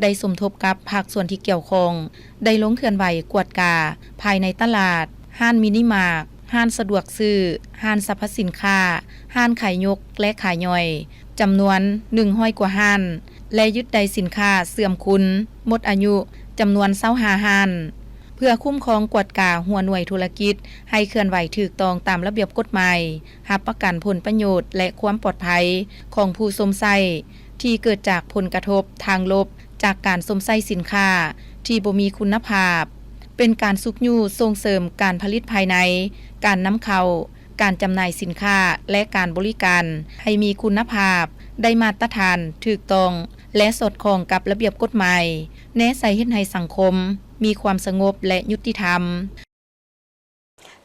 ໄດ້ສົມທົບກັບພາກສ່ວນທີ່ກ່ຽວຂ້ອງ ໄດ້ລົງເຄື່ອນໄຫວກວດກາພາຍໃນຕະຫຼາດ, ຮ້ານມິນິມາດ, ຮ້ານສະດວກຊື້, ຮ້ານສັບພະສິນຄ້າ, ຮ້ານຂາຍຍົກ ແລະ ຂາຍຍ່ອຍ ຈຳນວນໜຶ່ງຮ້ອຍກວ່າຮ້ານ ແລະ ຍຶດໄດ້ສິນຄ້າເສື່ອມຄຸນ, ໝົດອາຍຸ ຈຳນວນຊາວຫ້າຮ້ານ. ເພື່ອຄຸ້ມຄອງກວດກາຫົວໜ່ວຍທຸລະກິດໃຫ້ເຄື່ອນໄຫວຖືກຕ້ອງຕາມລະບຽບກົດໝາຍ, ຮັບປະກັນຜົນປະໂຫຍດ ແລະ ຄວາມປອດໄພຂອງຜູ້ຊົມໃຊ້ ທີ່ເກີດຈາກຜົນກະທົບທາງລົບຈາກການຊົມໃຊ້ສິນຄ້າທີ່ບໍ່ມີຄຸນນະພາບ, ເປັນການຊຸກຍູ້ສົ່ງເສີມການຜະລິດພາຍໃນ, ການນຳເຂົ້າ, ການຈຳໜ່າຍສິນຄ້າ ແລະ ການບໍລິການໃຫ້ມີຄຸນນະພາບ, ໄດ້ມາດຕະຖານ, ຖືກຕ້ອງ ແລະ ສອດຄ່ອງກັບລະບຽບກົດໝາຍ, ແນໃສ່ເຮັດໃຫ້ສັງຄົມມີຄວາມສະຫງົບ ແລະ ຍຸຕິທຳ.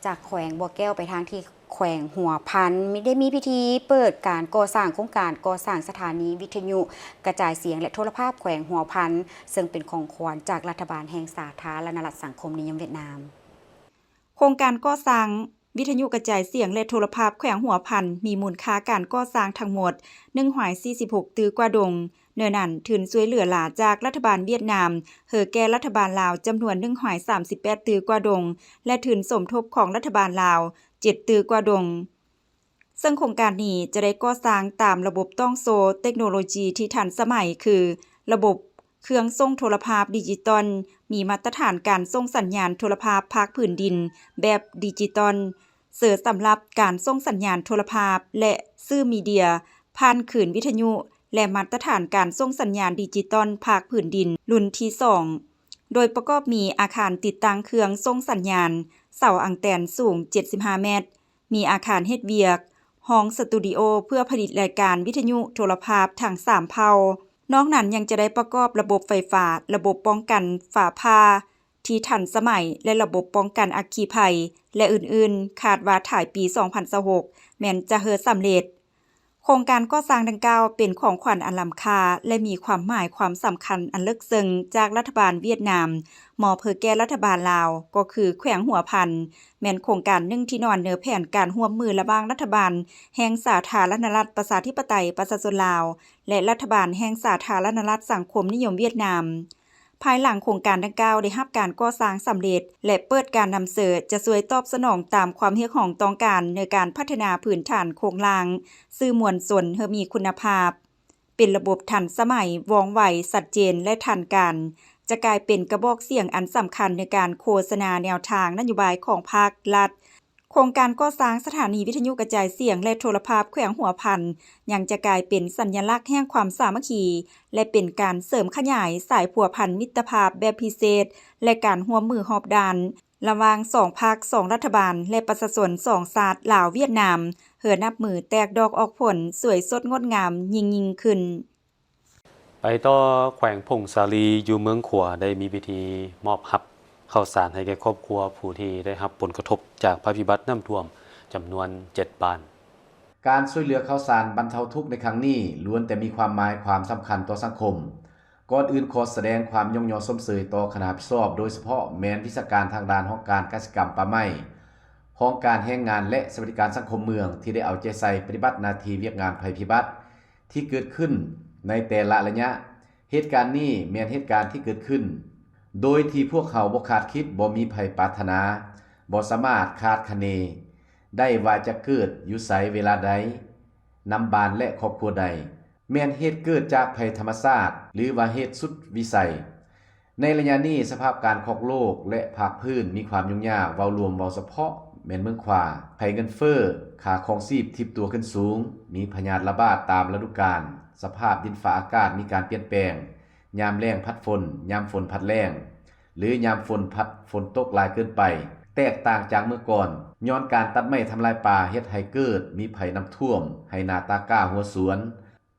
ຈາກແຂວງບໍ່ແກ້ວໄປທາງທີ່ແຂວງຫົວພັນ ມີ ໄດ້ມີພິທີເປີດການກໍ່ສ້າງໂຄງການກໍ່ສ້າງສະຖານີວິທະຍຸກະຈາຍສຽງ ແລະ ໂທລະພາບແຂວງຫົວພັນ ເຊິ່ງເປັນຂອງຂວັນຈາກລັດຖະບານແຫ່ງສາທາລະນະລັດສັງຄົມນິຍົມຫວຽດນາມ. ໂຄງການກໍ່ສ້າງວິທະຍຸກະຈາຍສຽງ ແລະ ໂທລະພາບແຂວງຫົວພັນ ມີມູນຄ່າການກໍ່ສ້າງທັງໝົດໜຶ່ງຮ້ອຍສີ່ສິບຫົກຕື້ກວ່າດົງ, ເນື້ອນັ້ນ ທຶນຊ່ວຍເຫຼືອຫຼ້າຈາກລັດຖະບານຫວຽດນາມ ເຫີແກ່ລັດຖະບານລາວ ຈຳນວນໜຶ່ງຮ້ອຍສາມສິບແປດຕື້ກວ່າດົງ ແລະ ທຶນສົມທົບຂອງລັດຖະບານລາວ ເຈັດຕື້ກວ່າດົງ. ເຊິ່ງໂຄງການນີ້ຈະໄດ້ກໍ່ສ້າງຕາມລະບົບຕ່ອງໂສ້ເຕັກໂນໂລຈີທີ່ທັນສະໄໝ ຄື ລະບົບເຄື່ອງສົ່ງໂທລະພາບດິຈິຕອນ, ມີມາດຕະຖານການສົ່ງສັນຍານໂທລະພາບພາກພື້ນດິນແບບດິຈິຕອນ, ເຊີສຳລັບການສົ່ງສັນຍານໂທລະພາບ ແລະ ສື່ມີເດຍຜ່ານຄື້ນວິທະຍຸ ແລະ ມາດຕະຖານການສົ່ງສັນຍານດິຈິຕອນພາກພື້ນດິນລຸ້ນທີສອງ, ໂດຍປະກອບມີອາຄານຕິດຕັ້ງເຄື່ອງສົ່ງສັນຍານ, ເສົາອັງແຕນສູງເຈັດສິບຫ້າແມັດ, ມີອາຄານເຮັດວຽກ, ຫ້ອງສະຕູດິໂອເພື່ອຜະລິດລາຍການວິທະຍຸໂທລະພາບທັງສາມເຜົ່າ. ນອກນັ້ນຍັງຈະໄດ້ປະກອບລະບົບໄຟຟ້າ, ລະບົບປ້ອງກັນຟ້າຜ່າທີ່ທັນສະໄໝ ແລະ ລະບົບປ້ອງກັນອັກຄີໄພ ແລະ ອື່ນໆ, ຄາດວ່າທ້າຍປີສອງພັນຊາວຫົກ ແມ່ນຈະເຮີສຳເລັດ. ໂຄງການກໍ່ສ້າງດັ່ງກ່າວເປັນຂອງຂວັນອັນລ້ຳຄ່າ ແລະ ມີຄວາມໝາຍຄວາມສຳຄັນອັນເລິກເຊິ່ງຈາກລັດຖະບານຫວຽດນາມ ມອບໃຫ້ແກ່ລັດຖະບານລາວ, ກໍຄືແຂວງຫົວພັນ ແມ່ນໂຄງການໜຶ່ງທີ່ນອນເໜືອແຜນການຮ່ວມມືລະຫວ່າງລັດຖະບານແຫ່ງສາທາລະນະລັດປະຊາທິປະໄຕປະຊາຊົນລາວ ແລະ ລັດຖະບານແຫ່ງສາທາລະນະລັດສັງຄົມນິຍົມຫວຽດນາມ. ພາຍຫຼັງໂຄງການດັ່ງກ່າວໄດ້ຮັບການກໍ່ສ້າງສຳເລັດ ແລະ ເປີດການນຳເສີ ຈະຊ່ວຍຕອບສະໜອງຕາມຄວາມຮຽກຮ້ອງຕ້ອງການໃນການພັດທະນາພື້ນຖານໂຄງລ່າງສື່ມວນຊົນໃຫ້ມີຄຸນນະພາບ, ເປັນລະບົບທັນສະໄໝ, ວ່ອງໄວ, ຊັດເຈນ ແລະ ທັນການ, ຈະກາຍເປັນກະບອກສຽງອັນສຳຄັນໃນການໂຄສະນາແນວທາງນະໂຍບາຍຂອງພັກ, ລັດ, ໂຄງການກໍ່ສ້າງສະຖານີວິທະຍຸກະຈາຍສຽງ ແລະ ໂທລະພາບແຂວງຫົວພັນ ຍັງຈະກາຍເປັນສັນຍະລັກແຫ່ງຄວາມສາມັກຄີ ແລະ ເປັນການເສີມຂະຫຍາຍສາຍພົວພັນມິດຕະພາບແບບພິເສດ ແລະ ການຮ່ວມມືຮອບດ້ານ ລະຫວ່າງສອງພັກ, ສອງລັດຖະບານ ແລະ ປະຊາຊົນສອງຊາດ ລາວ-ຫວຽດນາມ ເພື່ອນັບມື້ແຕກດອກອອກຜົນ ສວຍສົດງົດງາມຍິ່ງໆຂຶ້ນ. ໄປຕໍ່ແຂວງຜົ້ງສາລີ ຢູ່ເມືອງຂວາ ໄດ້ມີພິທີມອບຮັບເຂົ້າສານໃຫ້ແກ່ຄອບຄົວຜູ້ທີ່ໄດ້ຮັບຜົນກະທົບຈາກໄພພິບັດນ້ຳຖ້ວມ ຈຳນວນເຈັດບ້ານ. ການຊ່ວຍເຫຼືອເຂົ້າສານບັນເທົາທຸກໃນຄັ້ງນີ້ ລ້ວນແຕ່ມີຄວາມໝາຍຄວາມສຳຄັນຕໍ່ສັງຄົມ. ກ່ອນອື່ນຂໍສະແດງຄວາມຍ້ອງຍໍຊົມເຊີຍຕໍ່ຄະນະຮັບຜິດຊອບ, ໂດຍສະເພາະແມ່ນວິຊາການທາງດ້ານຫ້ອງການກະສິກຳ, ປ່າໄມ້, ຫ້ອງການແຮງງານ ແລະ ສະຫວັດດີການສັງຄົມເມືອງ ທີ່ໄດ້ເອົາໃຈໃສ່ປະຕິບັດໜ້າທີ່ວຽກງານໄພພິບັດ ທີ່ເກີດຂຶ້ນໃນແຕ່ລະໄລຍະ. ເຫດການນີ້ແມ່ນເຫດການທີ່ເກີດຂຶ້ນໂດຍທີ່ພວກເຮົາບໍ່ຄາດຄິດ, ບໍ່ມີໃຜປາດຖະໜາ, ບໍ່ສາມາດຄາດຄະເນໄດ້ວ່າຈະເກີດຢູ່ໃສເວລາໃດ, ນຳບ້ານ ແລະ ຄອບຄົວໃດ. ແມ່ນເຫດເກີດຈາກໄພທຳມະຊາດ ຫຼືວ່າເຫດສຸດວິໄສ. ໃນໄລຍະນີ້, ສະພາບການຂອງໂລກ ແລະ ພາກພື້ນມີຄວາມຫຍຸ້ງຍາກ, ເວົ້າລວມ, ເວົ້າສະເພາະ, ແມ່ນເມືອງຂວາ, ໄພເງິນເຟີ້, ຄ່າຄອງຊີບຖີບຕົວຂຶ້ນສູງ, ມີພະຍາດລະບາດຕາມລະດູການ, ສະພາບດິນຟ້າອາກາດມີການປ່ຽນແປງ, ຍາມແລ້ງພັດຝົນ, ຍາມຝົນພັດແລ້ງ, ຫຼື ຍາມຝົນພັດຝົນຕົກຫຼາຍເກີນໄປ, ແຕກຕ່າງຈາກເມື່ອກ່ອນ, ຍ້ອນການຕັດໄມ້ທຳລາຍປ່າເຮັດໃຫ້ເກີດມີໄພນ້ຳຖ້ວມ, ໄຮ່ນາຕາກ້າຫົວສວນ,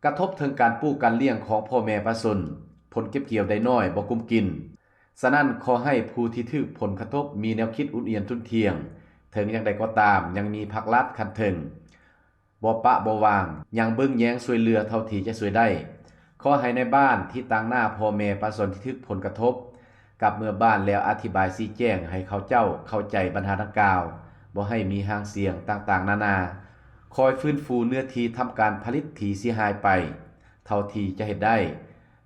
ກະທົບເຖິງການປູກການລ້ຽງຂອງພໍ່ແມ່ປະຊາຊົນ, ຜົນເກັບກ່ຽວໄດ້ໜ້ອຍ, ບໍ່ກຸ້ມກິນ. ສະນັ້ນ, ຂໍໃຫ້ຜູ້ທີ່ຖືກຜົນກະທົບມີແນວຄິດອຸ່ນອຽນທຸ່ນທ່ຽງ, ເຖິງຢ່າງໃດກໍຕາມ, ຍັງມີພັກລັດຂັ້ນເທິງ ບໍ່ປະບໍ່ວາງ, ຍັງເບິ່ງແຍງຊ່ວຍເຫຼືອເທົ່າທີ່ຈະຊ່ວຍໄດ້. ຂໍໃຫ້ນາຍບ້ານທີ່ຕາງໜ້າພໍ່ແມ່ປະຊາຊົນທີ່ຖືກຜົນກະທົບ ກັບເມືອບ້ານແລ້ວອະທິບາຍຊີ້ແຈງໃຫ້ເຂົາເຈົ້າເຂົ້າໃຈບັນຫາດັ່ງກ່າວ, ບໍ່ໃຫ້ມີຫາງສຽງຕ່າງໆນານາ, ຄອຍຟື້ນຟູເນື້ອທີ່ທຳການຜະລິດທີ່ເສຍຫາຍໄປເທົ່າທີ່ຈະເຮັດໄດ້,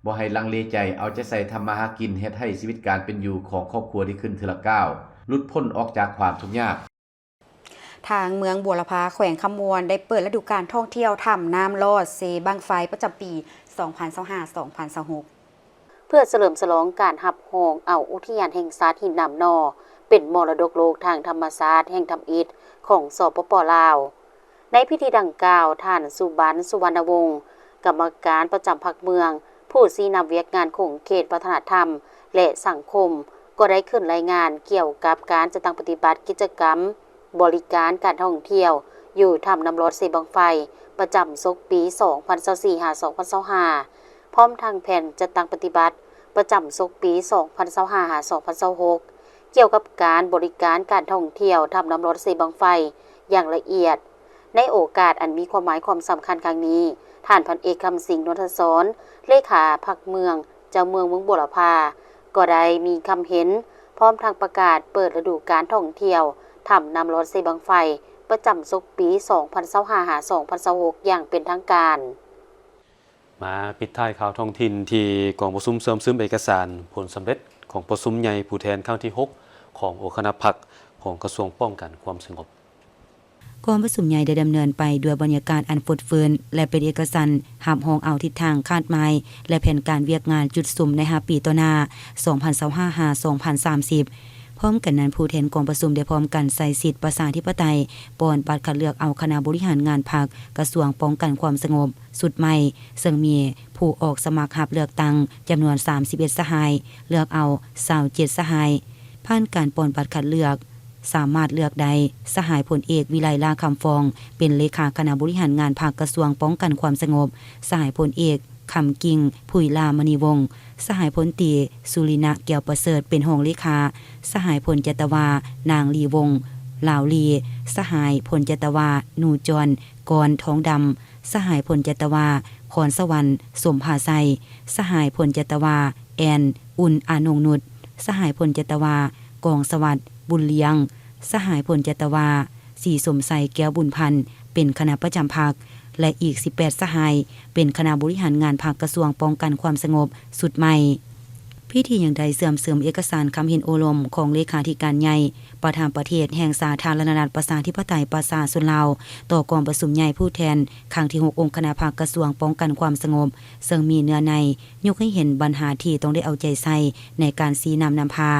ບໍ່ໃຫ້ລັງເລໃຈ, ເອົາໃຈໃສ່ທຳມາຫາກິນ, ເຮັດໃຫ້ຊີວິດການເປັນຢູ່ຂອງຄອບຄົວດີຂຶ້ນເທື່ອລະກ້າວ, ຫຼຸດພົ້ນອອກຈາກຄວາມທຸກຍາກ. ທາງເມືອງບົວລະພາ ແຂວງຄຳມ່ວນ ໄດ້ເປີດລະດູການທ່ອງທ່ຽວຖ້ຳນ້ຳລອດເຊບັ້ງໄຟ ປະຈຳປີສອງພັນຊາວຫ້າ ສອງພັນຊາວຫົກ ເພື່ອສະເຫຼີມສະຫຼອງການຮັບຮອງເອົາອຸທິຍານແຫ່ງຊາດຫີນນ້ຳໜໍ່ ເປັນມໍລະດົກໂລກທາງທຳມະຊາດແຫ່ງທຳອິດຂອງ ສປປ ລາວ. ໃນພິທີດັ່ງກ່າວ, ທ່ານ ສຸບັນ ສຸວັນນະວົງ ກຳມະການປະຈຳພັກເມືອງ, ຜູ້ຊີ້ນຳວຽກງານຂົງເຂດວັດທະນະທຳ ແລະ ສັງຄົມ ກໍໄດ້ຂຶ້ນລາຍງານກ່ຽວກັບການຈັດຕັ້ງປະຕິບັດກິດຈະກຳບໍລິການການທ່ອງທ່ຽວຢູ່ຖ້ຳນ້ຳລອດເຊບັ້ງໄຟ ປະຈຳສົກປີສອງພັນຊາວສີ່ ຫາ ສອງພັນຊາວຫ້າ ພ້ອມທັງແຜນຈັດຕັ້ງປະຕິບັດປະຈຳສົກປີສອງພັນຊາວຫ້າ ຫາ ສອງພັນຊາວຫົກ ກ່ຽວກັບການບໍລິການການທ່ອງທ່ຽວຖ້ຳນ້ຳລອດເຊບັ້ງໄຟຢ່າງລະອຽດ. ໃນໂອກາດອັນມີຄວາມໝາຍຄວາມສຳຄັນຄັ້ງນີ້, ທ່ານພັນເອກ ຄຳສິງ ນົນທະສອນ ເລຂາພັກເມືອງ, ເຈົ້າເມືອງເມືອງບົວລະພາ ກໍໄດ້ມີຄຳເຫັນ ພ້ອມທັງປະກາດເປີດລະດູການທ່ອງທ່ຽວຖ້ຳນ້ຳລອດເຊບັ້ງໄຟ ປະຈຳສົກປີສອງພັນຊາວຫ້າ ຫາ ສອງພັນຊາວຫົກ ຢ່າງເປັນທາງການ. ມາປິດທ້າຍຂ່າວທ້ອງຖິ່ນທີ່ກອງປະຊຸມເຊື່ອມຊຶມເອກະສານຜົນສຳເລັດຂອງປະຊຸມໃຫຍ່ຜູ້ແທນຄັ້ງທີຫົກຂອງອົງຄະນະພັກຂອງກະຊວງປ້ອງກັນຄວາມສະຫງົບ. ກອງປະຊຸມໃຫຍ່ໄດ້ດຳເນີນໄປດ້ວຍບັນຍາກາດອັນຟົດຟື້ນ ແລະ ເປັນເອກະສັນຮັບຮອງເອົາທິດທາງຄາດໝາຍ ແລະ ແຜນການວຽກງານຈຸດສຸມໃນຫ້າປີຕໍ່ໜ້າ ສອງພັນຊາວຫ້າ ຫາ ສອງພັນສາມສິບ. ພ້ອມກັນນັ້ນ, ຜູ້ແທນກອງປະຊຸມໄດ້ພ້ອມກັນໃຊ້ສິດປະຊາທິປະໄຕ ປ່ອນບັດຄັດເລືອກເອົາຄະນະບໍລິຫານງານພັກກະຊວງປ້ອງກັນຄວາມສະຫງົບຊຸດໃໝ່, ເຊິ່ງມີຜູ້ອອກສະໝັກຮັບເລືອກຕັ້ງຈຳນວນສາມສິບເອັດສະຫາຍ, ເລືອກເອົາຊາວເຈັດສະຫາຍ. ຜ່ານການປ່ອນບັດຄັດເລືອກ, ສາມາດເລືອກໄດ້ ສະຫາຍພົນເອກ ວິໄລ ຫຼ້າຄຳຟອງ ເປັນເລຂາຄະນະບໍລິຫານງານພັກກະຊວງປ້ອງກັນຄວາມສະຫງົບ, ສະຫາຍພົນເອກ ຄຳກິ່ງ ຜຸຍຫຼ້າມະນີວົງ, ສະຫາຍພົນຕີ ສຸລິນະ ແກ້ວປະເສີດ ເປັນຮອງເລຂາ, ສະຫາຍພົນຈັດຕະວາ ນາງ ລີວົງ ລາວລີ, ສະຫາຍພົນຈັດຕະວາ ນູຈອນ ກອນທອງດຳ, ສະຫາຍພົນຈັດຕະວາ ຄອນສະຫວັນ ສົມພາໄຊ, ສະຫາຍພົນຈັດຕະວາ ແອນ ອຸ່ນ ອານົງນຸດ, ສະຫາຍພົນຈັດຕະວາ ກອງສະຫວັດ ບຸນລ້ຽງ, ສະຫາຍພົນຈັດຕະວາ ສີສົມໄຊ ແກ້ວບຸນພັນ ເປັນຄະນະປະຈຳພັກ ແລະ ອີກສິບແປດສະຫາຍ ເປັນຄະນະບໍລິຫານງານພັກກະຊວງປ້ອງກັນຄວາມສະຫງົບຊຸດໃໝ່. ພິທີຍັງໄດ້ເຊື່ອມຊຶມເອກະສານຄຳເຫັນໂອ້ລົມຂອງເລຂາທິການໃຫຍ່ ປະທານປະເທດແຫ່ງສາທາລະນະລັດປະຊາທິປະໄຕປະຊາຊົນລາວ ຕໍ່ກອງປະຊຸມໃຫຍ່ຜູ້ແທນຄັ້ງທີຫົກອົງຄະນະພັກກະຊວງປ້ອງກັນຄວາມສະຫງົບ, ເຊິ່ງມີເນື້ອໃນ ຍົກໃຫ້ເຫັນບັນຫາທີ່ຕ້ອງໄດ້ເອົາໃຈໃສ່ໃນການຊີ້ນຳນຳພາ,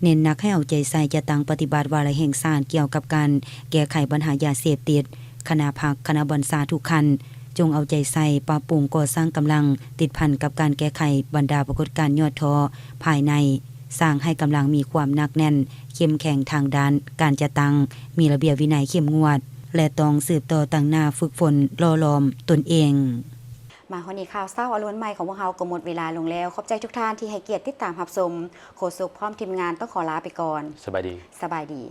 ເນັ້ນໜັກໃຫ້ເອົາໃຈໃສ່ຈັດຕັ້ງປະຕິບັດວາລະແຫ່ງຊາດກ່ຽວກັບການແກ້ໄຂບັນຫາຢາເສບຕິດ, ຄະນະພັກ, ຄະນະບັນຊາທຸກຂັ້ນ ຈົ່ງເອົາໃຈໃສ່ປັບປຸງກໍ່ສ້າງກຳລັງຕິດພັນກັບການແກ້ໄຂບັນດາປາກົດການຫຍໍ້ທໍ້ພາຍໃນ, ສ້າງໃຫ້ກຳລັງມີຄວາມໜັກແໜ້ນ, ເຂັ້ມແຂງທາງດ້ານການຈັດຕັ້ງ, ມີລະບຽບວິໄນເຂັ້ມງວດ ແລະ ຕ້ອງສືບຕໍ່ຕັ້ງໜ້າຝຶກຝົນຫຼໍ່ຫຼອມຕົນເອງ. ມາຮອດນີ້ ຂ່າວເຊົ້າອາລຸນໃໝ່ຂອງພວກເຮົາກໍໝົດເວລາລົງແລ້ວ. ຂອບໃຈທຸກທ່ານທີ່ໃຫ້ກຽດຕິດຕາມຮັບຊົມ. ໂຄສົກພ້ອມທີມງານຕ້ອງຂໍລາໄປກ່ອນ. ສະບາຍດີ. ສະບາຍດີ.